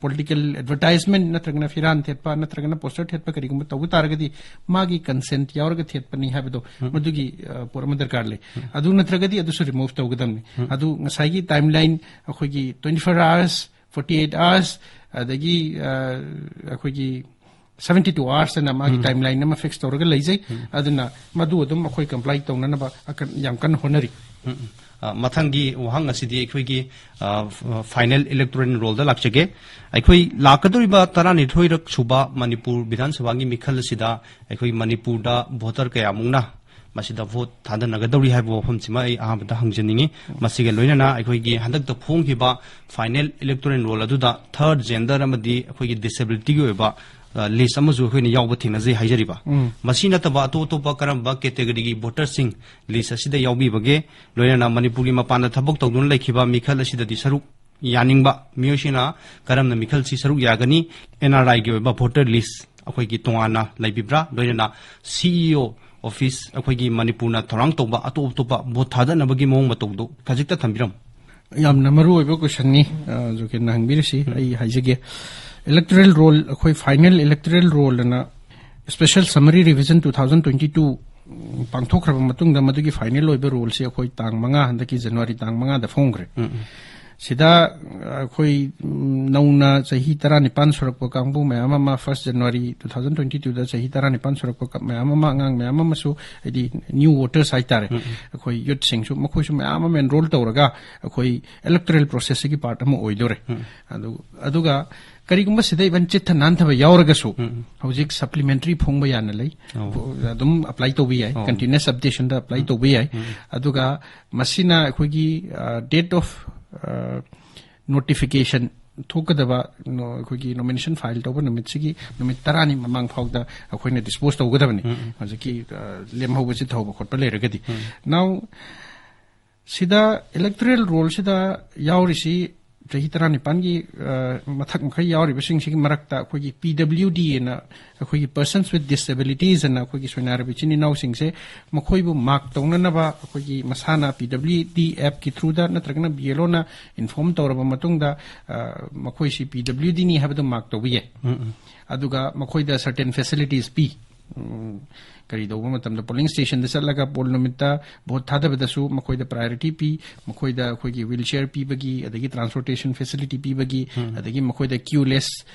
ꯄꯣꯂꯤꯇꯤꯀꯦꯜ ꯑꯦꯗꯚꯔꯇꯥꯏꯖꯃꯦꯟ ꯅꯠꯇ꯭ꯔꯒꯅ ꯐꯤꯔꯥꯟ ꯊꯦꯠꯄ ꯅꯠꯇ꯭ꯔꯒꯅ ꯄꯣꯁꯇꯔ ꯊꯦꯠꯄ ꯀꯔꯤꯒꯨꯝꯕ ꯇꯧꯕ ꯇꯥꯔꯒꯗꯤ ꯃꯥꯒꯤ ꯀꯟꯁꯦꯟꯠ ꯌꯥꯎꯔꯒ ꯊꯦꯠꯄꯅꯤ ꯍꯥꯏꯕꯗꯣ, ꯃꯗꯨꯒꯤ ꯑ, ꯄꯣꯠ ꯑꯃ ꯗꯔꯀꯥꯔ ꯂꯩ꯫ ꯑꯗꯨ ꯅꯠꯇ꯭ꯔꯒꯗꯤ ꯑꯗꯨꯁꯨ ꯔꯤꯃꯨꯚ ꯇꯧꯒꯗꯕꯅꯤ꯫ ꯑꯗꯨ ꯉꯁꯥꯏꯒꯤ ꯇꯥꯏꯝ ꯂꯥꯏꯟ ꯑꯩꯈꯣꯏꯒꯤ twenty four hours, forty eight hours, ꯑꯗꯒꯤ ꯑ, ꯑꯩꯈꯣꯏꯒꯤ ꯁꯕꯦꯟꯇꯤ ꯇꯨ ꯑꯥꯋꯔꯁ ꯑꯅ ꯃꯥꯒꯤ ꯇꯥꯏꯝ ꯂꯥꯏꯟ ꯑꯃ ꯐꯤꯛꯁ ꯇꯧꯔꯒ ꯂꯩꯖꯩ꯫ ꯑꯗꯨꯅ ꯃꯗꯨ ꯑꯗꯨꯝ ꯑꯩꯈꯣꯏ ꯀꯝꯄ꯭ꯂꯥꯏ ꯇꯧꯅꯅꯕ ꯑꯀꯟ-, ꯌꯥꯝ ꯀꯟꯅ ꯍꯣꯠꯅꯔꯤ꯫ ꯎꯝ, ꯎꯝ꯫ ꯑ, ꯃꯊꯪꯒꯤ ꯋꯥꯍꯪ ꯑꯁꯤꯗꯤ ꯑꯩꯈꯣꯏꯒꯤ, ꯑ, ꯐ-, ꯐꯥꯏꯅꯦꯜ ꯏꯂꯦꯛꯇꯣꯔꯦꯜ ꯔꯣꯜꯗ ꯂꯥꯛꯆꯒꯦ꯫ ꯑꯩꯈꯣꯏ ꯂꯥꯛꯀꯗꯧꯔꯤꯕ ꯇꯔꯥꯅꯤꯊꯣꯏꯔꯛ ꯁꯨꯕ ꯃꯅꯤꯄꯨꯔ ꯕꯤꯙꯥꯟ ꯁꯚꯥꯒꯤ ꯃꯤꯈꯜ ꯑꯁꯤꯗ ꯑꯩꯈꯣꯏ ꯃꯅꯤꯄꯨꯔꯗ ꯚꯣꯇꯔ ꯀꯌꯥꯃꯨꯛꯅ ꯃꯁꯤꯗ ꯚꯣꯠ ꯊꯥꯗꯅꯒꯗꯧꯔꯤ ꯍꯥꯏꯕ ꯋꯥꯐꯝꯁꯤꯃ ꯑꯩ ꯑꯍꯥꯟꯕꯗ ꯍꯪꯖꯅꯤꯡꯉꯤ꯫ ꯃꯁꯤꯒ ꯂꯣꯏꯅꯅ ꯑꯩꯈꯣꯏꯒꯤ ꯍꯟꯗꯛꯇ ꯐꯣꯡꯈꯤꯕ ꯐꯥꯏꯅꯦꯜ ꯏꯂꯦꯛꯇꯣꯔꯦꯜ ꯔꯣꯜ ꯑꯗꯨꯗ ꯊꯔꯗ ꯖꯦꯟꯗꯔ ꯑꯃꯗꯤ ꯑꯩꯈꯣꯏꯒꯤ ꯗꯤꯁꯦꯕꯤꯂꯤꯇꯤꯒꯤ ꯑꯣꯏꯕ, ꯑ, ꯂꯤꯁ ꯑꯃꯁꯨ ꯑꯩꯈꯣꯏꯅ ꯌꯥꯎꯕ ꯊꯦꯡꯅꯖꯩ ꯍꯥꯏꯖꯔꯤꯕ꯫ ꯃꯁꯤ ꯅꯠꯇꯕ ꯑꯇꯣꯞ ꯑꯇꯣꯞꯄ ꯀꯔꯝꯕ ꯀꯦꯇꯦꯒꯣꯔꯤꯒꯤ ꯚꯣꯇꯔꯁꯤꯡ ꯂꯤꯁ ꯑꯁꯤꯗ ꯌꯥꯎꯕꯤꯕꯒꯦ? ꯂꯣꯏꯅꯅ ꯃꯅꯤꯄꯨꯔꯒꯤ ꯃꯄꯥꯟꯗ ꯊꯕꯛ ꯇꯧꯗꯨꯅ ꯂꯩꯈꯤꯕ ꯃꯤꯈꯜ ꯑꯁꯤꯗꯗꯤ ꯁꯔꯨꯛ ꯌꯥꯅꯤꯡꯕ ꯃꯤꯑꯣꯏꯁꯤꯡꯅ ꯀꯔꯝꯅ ꯃꯤꯈꯜꯁꯤ ꯁꯔꯨꯛ ꯌꯥꯒꯅꯤ? ꯑꯦꯟ ꯑꯥꯔ ꯑꯥꯏꯒꯤ ꯑꯣꯏꯕ ꯚꯣꯇꯔ ꯂꯤꯁ ꯑꯩꯈꯣꯏꯒꯤ ꯇꯣꯉꯥꯟꯅ ꯂꯩꯕꯤꯕ꯭ꯔꯥ? ꯂꯣꯏꯅꯅ ꯁꯤ ꯏ ꯑꯣ ꯑꯣꯐꯤꯁ ꯑꯩꯈꯣꯏꯒꯤ ꯃꯅꯤꯄꯨꯔꯅ ꯊꯧꯔꯥꯡ ꯇꯧꯕ ꯑꯇꯣꯞ ꯑꯇꯣꯞꯄ ꯚꯣꯠ ꯊꯥꯗꯅꯕꯒꯤ ꯃꯑꯣꯡ ꯃꯇꯧꯗꯣ ꯈꯖꯤꯛꯇ ꯊꯝꯕꯤꯔꯝꯃꯨ꯫ ꯌꯥꯝꯅ ꯃꯔꯨ ꯑꯣꯏꯕ ꯀꯣꯏꯁꯟꯅꯤ, ꯑ, ꯖꯣꯀꯦꯟꯅ ꯍꯪꯕꯤꯔꯤꯁꯤ꯫ ꯑꯩ ꯍꯥꯏꯖꯒꯦ, ꯏꯂꯦꯛꯇꯣꯔꯦꯜ ꯔꯣꯜ, ꯑꯩꯈꯣꯏ ꯐꯥꯏꯅꯦꯜ ꯏꯂꯦꯛꯇꯣꯔꯦꯜ ꯔꯣꯜ ꯑꯅ special summary revision two thousand twenty two ꯄꯥꯡꯊꯣꯛꯈ꯭ꯔꯕ ꯃꯇꯨꯡꯗ ꯃꯗꯨꯒꯤ ꯐꯥꯏꯅꯦꯜ ꯑꯣꯏꯕ ꯔꯣꯜꯁꯤ ꯑꯩꯈꯣꯏ ꯇꯥꯡ ꯃꯉꯥ, ꯍꯟꯗꯛꯀꯤ ꯖꯅꯋꯥꯔꯤ ꯇꯥꯡ ꯃꯉꯥꯗ ꯐꯣꯡꯈ꯭ꯔꯦ꯫ ꯁꯤꯗ ꯑꯩꯈꯣꯏ, ꯎꯝ, ꯅꯧꯅ ꯆꯍꯤ ꯇꯔꯥꯅꯤꯄꯥꯟ ꯁꯨꯔꯛꯄ ꯀꯥꯡꯕꯨ ꯃꯌꯥꯝ ꯑꯃ, first January two thousand twenty ꯇꯨꯗ ꯆꯍꯤ ꯇꯔꯥꯅꯤꯄꯥꯟ ꯁꯨꯔꯛꯄ ꯀ-, ꯃꯌꯥꯝ ꯑꯃ, ꯑꯉꯥꯡ ꯃꯌꯥꯝ ꯑꯃꯁꯨ, ꯍꯥꯏꯗꯤ ꯅ꯭ꯌꯨ ꯚꯣꯇꯔꯁ ꯍꯥꯏꯇꯥꯔꯦ, ꯑꯩꯈꯣꯏ ꯌꯨꯠꯁꯤꯡꯁꯨ, ꯃꯈꯣꯏꯁꯨ ꯃꯌꯥꯝ ꯑꯃ ꯑꯦꯟꯔꯣꯜ ꯇꯧꯔꯒ ꯑꯩꯈꯣꯏ ꯏꯂꯦꯛꯇꯣꯔꯦꯜ ꯄ꯭ꯔꯣꯁꯦꯁꯁꯤꯒꯤ ꯄꯥꯔꯠ ꯑꯃ ꯑꯣꯏꯗꯣꯔꯦ꯫ ꯑꯗꯨ, ꯑꯗꯨꯒ ꯀꯔꯤꯒꯨꯝꯕ ꯁꯤꯗ ꯏꯚꯟ ꯆꯤꯠꯊ ꯅꯥꯟꯊꯕ ꯌꯥꯎꯔꯒꯁꯨ, ꯍꯧꯖꯤꯛ ꯁꯄ꯭ꯂꯤꯃꯦꯟꯇꯔꯤ ꯐꯣꯡꯕ ꯌꯥꯅ ꯂꯩ꯫ ꯑꯣ꯫ ꯑꯗꯨꯝ ꯑꯦꯄ꯭ꯂꯥꯏ ꯇꯧꯕ ꯌꯥꯏ, ꯑꯣ꯫ ꯀꯟꯇꯤꯅ꯭ꯌꯨꯁ ꯑꯞꯗꯦꯁꯟꯗ ꯑꯦꯄ꯭ꯂꯥꯏ ꯇꯧꯕ ꯌꯥꯏ꯫ ꯑꯗꯨꯒ ꯃꯁꯤꯅ ꯑꯩꯈꯣꯏꯒꯤ, ꯑ, ꯗꯦꯠ ꯑꯣꯐ, ꯑ, ꯅꯣꯇꯤꯐꯤꯀꯦꯁꯟ ꯊꯣꯛꯀꯗꯕ ꯅꯣ-, ꯑꯩꯈꯣꯏꯒꯤ ꯅꯣꯃꯤꯅꯦꯁꯟ ꯐꯥꯏꯜ ꯇꯧꯕ ꯅꯨꯃꯤꯠꯁꯤꯒꯤ ꯅꯨꯃꯤꯠ ꯇꯔꯥꯅꯤ ꯃꯃꯥꯡ ꯐꯥꯎꯗ ꯑꯩꯈꯣꯏꯅ ꯗꯤꯁꯄꯣꯁ ꯇꯧꯒꯗꯕꯅꯤ꯫ ꯎꯝ, ꯎꯝ꯫ ꯍꯧꯖꯤꯛꯀꯤ, ꯑ, ꯂꯦꯝꯍꯧꯕꯁꯤ ꯊꯧꯕ ꯈꯣꯠꯄ ꯂꯩꯔꯒꯗꯤ꯫ ꯎꯝ꯫ Now, ꯁꯤꯗ ꯏꯂꯦꯛꯇꯣꯔꯦꯜ ꯔꯣꯜꯁꯤꯗ ꯌꯥꯎꯔꯤꯁꯤ ꯆꯍꯤ ꯇꯔꯥꯅꯤꯄꯥꯟꯒꯤ, ꯑ, ꯃꯊꯛ ꯃꯈꯩ ꯌꯥꯎꯔꯤꯕꯁꯤꯡꯁꯤꯒꯤ ꯃꯔꯛꯇ ꯑꯩꯈꯣꯏꯒꯤ P W D ꯑꯅ ꯑꯩꯈꯣꯏꯒꯤ Persons with Disabilities ꯑꯅ ꯑꯩꯈꯣꯏꯒꯤ ꯁꯣꯏꯅꯥꯏꯔꯕ ꯏꯆꯤꯟ ꯏꯅꯥꯎꯁꯤꯡꯁꯦ ꯃꯈꯣꯏꯕꯨ ꯃꯥꯔꯛ ꯇꯧꯅꯅꯕ ꯑꯩꯈꯣꯏꯒꯤ ꯃꯁꯥꯅ P W D appꯀꯤ throughꯗ ꯅꯠꯇ꯭ꯔꯒꯅ B L Oꯅ inform ꯇꯧꯔꯕ ꯃꯇꯨꯡꯗ, ꯑ, ꯃꯈꯣꯏꯁꯤ P W Dꯅꯤ ꯍꯥꯏꯕꯗꯨ ꯃꯥꯔꯛ ꯇꯧꯕ ꯌꯥꯏ꯫ ꯎꯝ, ꯎꯝ꯫ ꯑꯗꯨꯒ ꯃꯈꯣꯏꯗ certain facilities ꯄꯤ꯫ ꯎꯝ, ꯀꯔꯤ ꯇꯧꯕ ꯃꯇꯝꯗ polling stationꯗ ꯆꯠꯂꯒ ꯄꯣꯜ ꯅꯨꯃꯤꯠꯇ ꯚꯣꯠ ꯊꯥꯗꯕꯗꯁꯨ ꯃꯈꯣꯏꯗ priority ꯄꯤ, ꯃꯈꯣꯏꯗ ꯑꯩꯈꯣꯏꯒꯤ wheelchair ꯄꯤꯕꯒꯤ, ꯑꯗꯒꯤ transportation facility ꯄꯤꯕꯒꯤ, ꯎꯝ꯫ ꯑꯗꯒꯤ ꯃꯈꯣꯏꯗ queue less,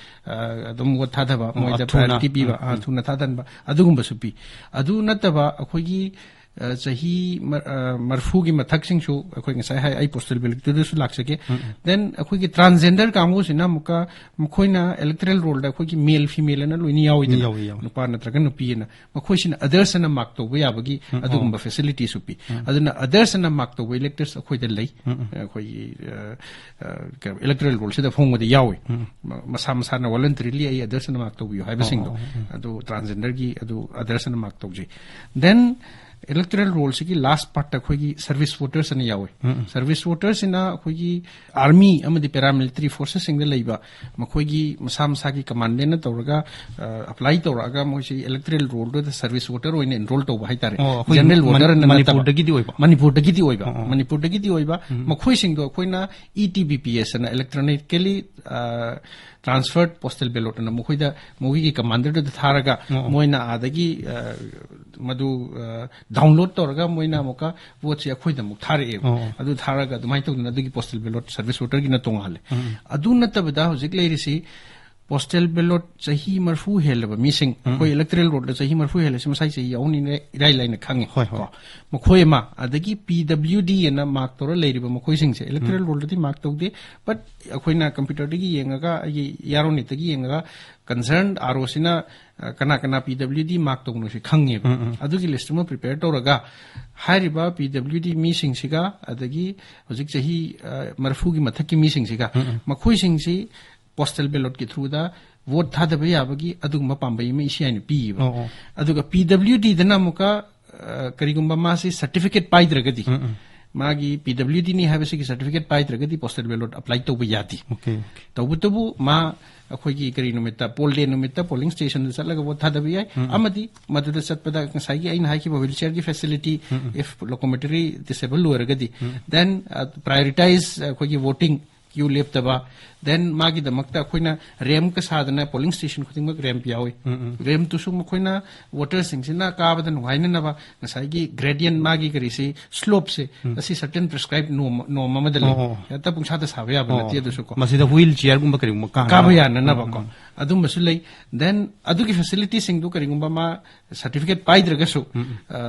ꯑ, ꯑꯗꯨꯝ ꯚꯣꯠ ꯊꯥꯗꯕ, ꯎꯝ, ꯃꯣꯏꯗ ꯊꯨꯅ꯫ Priority ꯄꯤꯕ, ꯎꯝ, ꯑ, ꯎꯝ꯫ ꯊꯨꯅ ꯊꯥꯗꯟꯕ, ꯑꯗꯨꯒꯨꯝꯕꯁꯨ ꯄꯤ꯫ ꯑꯗꯨ ꯅꯠꯇꯕ ꯑꯩꯈꯣꯏꯒꯤ, ꯑ, ꯆꯍꯤ ꯃ-, ꯑ, ꯃꯔꯤꯐꯨꯒꯤ ꯃꯊꯛꯁꯤꯡꯁꯨ ꯑꯩꯈꯣꯏ ꯉꯁꯥꯏ ꯍꯥꯏ, ꯑꯩ postal ballotꯇꯨꯗꯁꯨ ꯂꯥꯛꯆꯒꯦ꯫ ꯎꯝ, ꯎꯝ꯫ Then ꯑꯩꯈꯣꯏꯒꯤ transgender ꯀꯥꯡꯕꯨꯁꯤꯅ ꯑꯃꯨꯛꯀ ꯃꯈꯣꯏꯅ electoral rollꯗ ꯑꯩꯈꯣꯏꯒꯤ male female ꯑꯅ ꯂꯣꯏꯅ ꯌꯥꯎꯋꯤꯗꯅ, ꯌꯥꯎꯋꯤ, ꯌꯥꯎꯋꯤ꯫ ꯅꯨꯄꯥ ꯅꯠꯇ꯭ꯔꯒ ꯅꯨꯄꯤ ꯑꯅ꯫ ꯃꯈꯣꯏꯁꯤꯅ others ꯑꯅ ꯃꯥꯔꯛ ꯇꯧꯕ ꯌꯥꯕꯒꯤ ꯎꯝ, ꯑꯗꯨꯒꯨꯝꯕ ꯑꯣ꯫ Facilityꯁꯨ ꯄꯤ꯫ ꯎꯝ꯫ ꯑꯗꯨꯅ others ꯑꯅ ꯃꯥꯔꯛ ꯇꯧꯕ electors ꯑꯩꯈꯣꯏꯗ ꯂꯩ꯫ ꯎꯝ, ꯎꯝ꯫ ꯑꯩꯈꯣꯏꯒꯤ, ꯑ, ꯑ, ꯀꯩꯅꯣ, electoral rollꯁꯤꯗ ꯐꯣꯡꯕꯗ ꯌꯥꯎꯋꯤ꯫ ꯎꯝ꯫ ꯃ-, ꯃꯁꯥ ꯃꯁꯥꯅ voluntarily ꯑꯩ others ꯑꯅ ꯃꯥꯔꯛ ꯇꯧꯕꯤꯌꯨ ꯍꯥꯏꯕꯁꯤꯡꯗꯣ꯫ ꯑꯣ, ꯑꯣ, ꯑꯣ, ꯎꯝ꯫ ꯑꯗꯨ transgenderꯒꯤ ꯑꯗꯨ others ꯑꯅ ꯃꯥꯔꯛ ꯇꯧꯖꯩ꯫ Then electoral rollꯁꯤꯒꯤ last partꯇ ꯑꯩꯈꯣꯏꯒꯤ service voters ꯑꯅ ꯌꯥꯎꯋꯤ꯫ ꯎꯝ, ꯎꯝ꯫ Service votersꯁꯤꯅ ꯑꯩꯈꯣꯏꯒꯤ army ꯑꯃꯗꯤ paramilitary forcesꯁꯤꯡꯗ ꯂꯩꯕ ꯃꯈꯣꯏꯒꯤ ꯃꯁꯥ ꯃꯁꯥꯒꯤ commandantꯅ ꯇꯧꯔꯒ, ꯑ, apply ꯇꯧꯔꯛꯑꯒ ꯃꯣꯏꯁꯤ electoral rollꯗꯨꯗ service voter ꯑꯣꯏꯅ enroll ꯇꯧꯕ ꯍꯥꯏꯇꯥꯔꯦ꯫ ꯑꯣ, ꯑꯩꯈꯣꯏ General ꯃꯅꯤ-, voter ꯑꯅ ꯅꯠꯇꯕ꯫ ꯃꯅꯤꯄꯨꯔꯗꯒꯤꯗꯤ ꯑꯣꯏꯕ? ꯃꯅꯤꯄꯨꯔꯗꯒꯤꯗꯤ ꯑꯣꯏꯕ꯫ ꯑꯣ, ꯑꯣ꯫ ꯃꯅꯤꯄꯨꯔꯗꯒꯤꯗꯤ ꯑꯣꯏꯕ꯫ ꯎꯝ꯫ ꯃꯈꯣꯏꯁꯤꯡꯗꯣ ꯑꯩꯈꯣꯏꯅ E T B P S ꯑꯅ electronically, ꯑ, transferred postal ballot ꯑꯅ ꯃꯈꯣꯏꯗ, ꯃꯈꯣꯏꯒꯤ commanderꯗꯨꯗ ꯊꯥꯔꯒ ꯑꯣ, ꯑꯣ꯫ ꯃꯣꯏꯅ ꯑꯥꯗꯒꯤ, ꯑ, ꯃꯗꯨ, ꯑ, download ꯇꯧꯔꯒ ꯃꯣꯏꯅ ꯑꯃꯨꯛꯀ ꯚꯣꯠꯁꯤ ꯑꯩꯈꯣꯏꯗ ꯑꯃꯨꯛ ꯊꯥꯔꯛꯑꯦꯕ꯫ ꯑꯣ, ꯑꯣ꯫ ꯑꯗꯨ ꯊꯥꯔꯒ ꯑꯗꯨꯃꯥꯏꯅ ꯇꯧꯗꯅ ꯑꯗꯨꯒꯤ postal ballot service voterꯒꯤꯅ ꯇꯣꯉꯥꯜꯂꯦ꯫ ꯎꯝ꯫ ꯑꯗꯨ ꯅꯠꯇꯕꯗ ꯍꯧꯖꯤꯛ ꯂꯩꯔꯤꯁꯤ ꯄꯣꯁꯇꯦꯜ ꯕꯦꯂꯣꯠ ꯆꯍꯤ ꯃꯔꯤꯐꯨ ꯍꯦꯜꯂꯕ ꯃꯤꯁꯤꯡ, ꯑꯩꯈꯣꯏ ꯏꯂꯦꯛꯇꯣꯔꯦꯜ ꯔꯣꯜꯗ ꯆꯍꯤ ꯃꯔꯤꯐꯨ ꯍꯦꯜꯂꯁꯤ ꯃꯁꯥꯏ ꯆꯍꯤ ꯌꯥꯎꯅꯤꯅ ꯏꯔꯥꯏ ꯂꯥꯏꯅ ꯈꯪꯉꯤ꯫ ꯍꯣꯏ, ꯍꯣꯏ꯫ ꯀꯣ, ꯃꯈꯣꯏ ꯑꯃ, ꯑꯗꯒꯤ ꯄꯤ ꯗꯕ꯭ꯂꯤꯎ ꯗꯤ ꯑꯅ ꯃꯥꯔꯛ ꯇꯧꯔ ꯂꯩꯔꯤꯕ ꯃꯈꯣꯏꯁꯤꯡꯁꯦ ꯏꯂꯦꯛꯇꯣꯔꯦꯜ ꯔꯣꯜꯗꯗꯤ ꯃꯥꯔꯛ ꯇꯧꯗꯦ, ꯕꯠ ꯑꯩꯈꯣꯏꯅ ꯀꯝꯄ꯭ꯌꯨꯇꯔꯗꯒꯤ ꯌꯦꯡꯉꯒ, ꯑꯩꯒꯤ ꯌꯥꯔꯣꯅꯦꯠꯇꯒꯤ ꯌꯦꯡꯉꯒ, ꯀꯟꯁꯔꯟ ꯑꯥꯔ ꯑꯣꯁꯤꯅ, ꯑ, ꯀꯅꯥ ꯀꯅꯥ ꯄꯤ ꯗꯕ꯭ꯂꯤꯎ ꯗꯤ ꯃꯥꯔꯛ ꯇꯧꯕꯅꯣꯁꯤ ꯈꯪꯉꯦꯕ꯫ ꯎꯝ, ꯎꯝ꯫ ꯑꯗꯨꯒꯤ ꯂꯤꯁꯇꯨꯃ ꯄ꯭ꯔꯤꯄꯦꯌꯔ ꯇꯧꯔꯒ, ꯍꯥꯏꯔꯤꯕ ꯄꯤ ꯗꯕ꯭ꯂꯤꯎ ꯗꯤ ꯃꯤꯁꯤꯡꯁꯤꯒ, ꯑꯗꯒꯤ ꯍꯧꯖꯤꯛ ꯆꯍꯤ, ꯑ, ꯃꯔꯤꯐꯨꯒꯤ ꯃꯊꯛꯀꯤ ꯃꯤꯁꯤꯡꯁꯤꯒ, ꯎꯝ, ꯎꯝ꯫ ꯃꯈꯣꯏꯁꯤꯡꯁꯤ ꯄꯣꯁꯇꯦꯜ ꯕꯦꯂꯣꯠꯀꯤ ꯊ꯭ꯔꯨꯗ ꯚꯣꯠ ꯊꯥꯗꯕ ꯌꯥꯕꯒꯤ ꯑꯗꯨꯒꯨꯝꯕ ꯄꯥꯝꯕꯩ ꯑꯃ ꯏ ꯁꯤ ꯑꯥꯏꯅ ꯄꯤꯌꯦꯕ꯫ ꯑꯣ, ꯑꯣ꯫ ꯑꯗꯨꯒ ꯄꯤ ꯗꯕ꯭ꯂꯤꯎ ꯗꯤꯗꯅ ꯑꯃꯨꯛꯀ, ꯑ, ꯀꯔꯤꯒꯨꯝꯕ ꯃꯥꯁꯤ ꯁꯔꯇꯤꯐꯤꯀꯦꯠ ꯄꯥꯏꯗ꯭ꯔꯒꯗꯤ, ꯎꯝ, ꯎꯝ꯫ ꯃꯥꯒꯤ ꯄꯤ ꯗꯕ꯭ꯂꯤꯎ ꯗꯤꯅꯤ ꯍꯥꯏꯕꯁꯤꯒꯤ ꯁꯔꯇꯤꯐꯤꯀꯦꯠ ꯄꯥꯏꯗ꯭ꯔꯒꯗꯤ ꯄꯣꯁꯇꯦꯜ ꯕꯦꯂꯣꯠ ꯑꯦꯄ꯭ꯂꯥꯏ ꯇꯧꯕ ꯌꯥꯗꯦ꯫ Okay, okay. ꯇꯧꯕꯇꯕꯨ ꯃꯥ ꯑꯩꯈꯣꯏꯒꯤ ꯀꯔꯤ ꯅꯨꯃꯤꯠꯇ, ꯄꯣꯜ ꯗꯦ ꯅꯨꯃꯤꯠꯇ ꯄꯣꯂꯤꯡ ꯁ꯭ꯇꯦꯁꯟꯗ ꯆꯠꯂꯒ ꯚꯣꯠ ꯊꯥꯗꯕ ꯌꯥꯏ꯫ ꯎꯝ, ꯎꯝ꯫ ꯑꯃꯗꯤ ꯃꯗꯨꯗ ꯆꯠꯄꯗ ꯉꯁꯥꯏꯒꯤ ꯑꯩꯅ ꯍꯥꯏꯈꯤꯕ ꯋꯤꯜ ꯆꯤꯌꯔꯒꯤ facility, um, um. If locomotory disable ꯑꯣꯏꯔꯒꯗꯤ, ꯎꯝ꯫ Then, ꯑ, prioritize ꯑꯩꯈꯣꯏꯒꯤ ꯚꯣꯇꯤꯡ ꯀ꯭ꯌꯨ ꯂꯦꯞꯇꯕ, then ꯃꯥꯒꯤꯗꯃꯛꯇ ꯑꯩꯈꯣꯏꯅ ꯔꯦꯝꯞꯀ ꯁꯥꯗꯅ ꯄꯣꯂꯤꯡ ꯁ꯭ꯇꯦꯁꯟ ꯈꯨꯗꯤꯡꯃꯛ ꯔꯦꯝꯞ ꯌꯥꯎꯏ꯫ ꯎꯝ, ꯎꯝ꯫ ꯔꯦꯝꯞꯇꯨꯁꯨ ꯃꯈꯣꯏꯅ ꯚꯣꯇꯔꯁꯤꯡꯁꯤꯅ ꯀꯥꯕꯗ ꯅꯨꯡꯉꯥꯏꯅꯅꯕ ꯉꯁꯥꯏꯒꯤ ꯒ꯭ꯔꯦꯗꯤꯌꯟ ꯃꯥꯒꯤ ꯀꯔꯤꯁꯤ ꯁ꯭ꯂꯣꯞꯁꯦ ꯎꯝ꯫ ꯑꯁꯤ ꯁꯔꯇꯦꯟ ꯄ꯭ꯔꯤꯁꯀ꯭ꯔꯥꯏꯕ ꯅꯣꯝ, ꯅꯣꯝ ꯑꯃꯗ ꯂꯩ꯫ ꯑꯣ, ꯑꯣ꯫ ꯍꯦꯛꯇ ꯄꯨꯡꯁꯥꯗ ꯁꯥꯕ ꯌꯥꯕ ꯑꯣ꯫ ꯅꯠꯇꯦ ꯑꯗꯨꯁꯨ ꯀꯣ꯫ ꯃꯁꯤꯗ ꯋꯤꯜ ꯆꯤꯌꯔꯒꯨꯝꯕ ꯀꯔꯤꯒꯨꯝꯕ ꯀꯥꯕ ꯀꯥꯅꯕ꯫ ꯌꯥꯅꯅꯕ ꯎꯝ, ꯀꯣ꯫ ꯎꯝ꯫ ꯑꯗꯨꯝꯕꯁꯨ ꯂꯩ꯫ Then ꯑꯗꯨꯒꯤ ꯐꯦꯁꯤꯂꯤꯇꯤꯁꯤꯡꯗꯨ ꯀꯔꯤꯒꯨꯝꯕ ꯃꯥ ꯁꯔꯇꯤꯐꯤꯀꯦꯠ ꯄꯥꯏꯗ꯭ꯔꯒꯁꯨ, ꯎꯝ, ꯎꯝ꯫ ꯑ,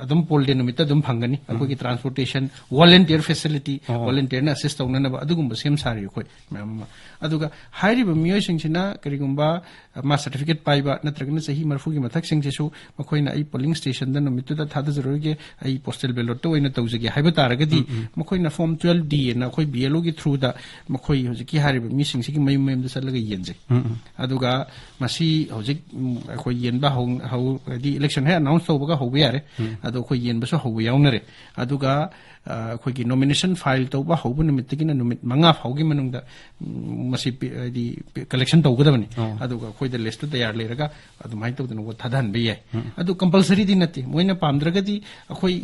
ꯑꯗꯨꯝ ꯄꯣꯜ ꯗꯦ ꯅꯨꯃꯤꯠꯇ ꯑꯗꯨꯝ ꯐꯪꯒꯅꯤ꯫ ꯎꯝ꯫ ꯑꯩꯈꯣꯏꯒꯤ ꯇ꯭ꯔꯥꯟꯁꯄꯣꯔꯇꯦꯁꯟ, ꯋꯣꯂꯟꯇꯤꯌꯔ ꯐꯦꯁꯤꯂꯤꯇꯤ, ꯑꯣ꯫ ꯋꯣꯂꯟꯇꯤꯌꯔꯅ ꯑꯦꯁꯤꯁ ꯇꯧꯅꯅꯕ ꯑꯗꯨꯒꯨꯝꯕ ꯁꯦꯝ ꯁꯥꯔꯤ ꯑꯩꯈꯣꯏ ꯃꯌꯥꯝ ꯑꯃ꯫ ꯑꯗꯨꯒ ꯍꯥꯏꯔꯤꯕ ꯃꯤꯑꯣꯏꯁꯤꯡꯁꯤꯅ ꯀꯔꯤꯒꯨꯝꯕ ꯃꯥ ꯁꯔꯇꯤꯐꯤꯀꯦꯠ ꯄꯥꯏꯕ ꯅꯠꯇ꯭ꯔꯒꯅ ꯆꯍꯤ ꯃꯔꯤꯐꯨꯒꯤ ꯃꯊꯛꯁꯤꯡꯁꯤꯁꯨ ꯃꯈꯣꯏꯅ "ꯑꯩ ꯄꯣꯂꯤꯡ ꯁ꯭ꯇꯦꯁꯟꯗ ꯅꯨꯃꯤꯠꯇꯨꯗ ꯊꯥꯗꯖꯔꯣꯏꯒꯦ, ꯑꯩ ꯄꯣꯁꯇꯦꯜ ꯕꯦꯂꯣꯠꯇ ꯑꯣꯏꯅ ꯇꯧꯖꯒꯦ" ꯍꯥꯏꯕ ꯇꯥꯔꯒꯗꯤ, ꯎꯝ, ꯎꯝ꯫ ꯃꯈꯣꯏꯅ ꯐꯣꯔꯝ ꯇ꯭ꯋꯦꯜꯐ ꯗꯤ ꯑꯅ ꯑꯩꯈꯣꯏ ꯕꯤ ꯑꯦꯜ ꯑꯣꯒꯤ ꯊ꯭ꯔꯨꯗ ꯃꯈꯣꯏ ꯍꯧꯖꯤꯛꯀꯤ ꯍꯥꯏꯔꯤꯕ ꯃꯤꯁꯤꯡꯁꯤꯒꯤ ꯃꯌꯨꯝ ꯃꯌꯨꯝꯗ ꯆꯠꯂꯒ ꯌꯦꯟꯖꯩ꯫ ꯎꯝ, ꯎꯝ꯫ ꯑꯗꯨꯒ ꯃꯁꯤ ꯍꯧꯖꯤꯛ, ꯎꯝ, ꯑꯩꯈꯣꯏ ꯌꯦꯟꯕ ꯍꯧ-, ꯍꯧ-, ꯍꯥꯏꯗꯤ ꯏꯂꯦꯛꯁꯟ ꯍꯦꯛ ꯑꯅꯥꯎꯟꯁ ꯇꯧꯕꯒ ꯍꯧꯕ ꯌꯥꯔꯦ꯫ ꯎꯝ꯫ ꯑꯗꯣ ꯑꯩꯈꯣꯏ ꯌꯦꯟꯕꯁꯨ ꯍꯧꯕ ꯌꯥꯎꯅꯔꯦ꯫ ꯑꯗꯨꯒ, ꯑ, ꯑꯩꯈꯣꯏꯒꯤ ꯅꯣꯃꯤꯅꯦꯁꯟ ꯐꯥꯏꯜ ꯇꯧꯕ ꯍꯧꯕ ꯅꯨꯃꯤꯠꯇꯒꯤꯅ ꯅꯨꯃꯤꯠ ꯃꯉꯥ ꯐꯥꯎꯒꯤ ꯃꯅꯨꯡꯗ, ꯎꯝ, ꯃꯁꯤ ꯄꯤ-, ꯍꯥꯏꯗꯤ ꯄꯤ-, ꯀꯂꯦꯛꯁꯟ ꯇꯧꯒꯗꯕꯅꯤ꯫ ꯑꯣ꯫ ꯑꯗꯨꯒ ꯑꯩꯈꯣꯏꯗ ꯂꯤꯁꯇꯨ ꯇꯌꯥꯔ ꯂꯩꯔꯒ ꯑꯗꯨꯃꯥꯏꯅ ꯇꯧꯗꯅ ꯚꯣꯠ ꯊꯥꯗꯍꯟꯕ ꯌꯥꯏ꯫ ꯎꯝ꯫ ꯑꯗꯨ ꯀꯝꯄꯜꯁꯔꯤꯗꯤ ꯅꯠꯇꯦ꯫ ꯃꯣꯏꯅ ꯄꯥꯝꯗ꯭ꯔꯒꯗꯤ ꯑꯩꯈꯣꯏ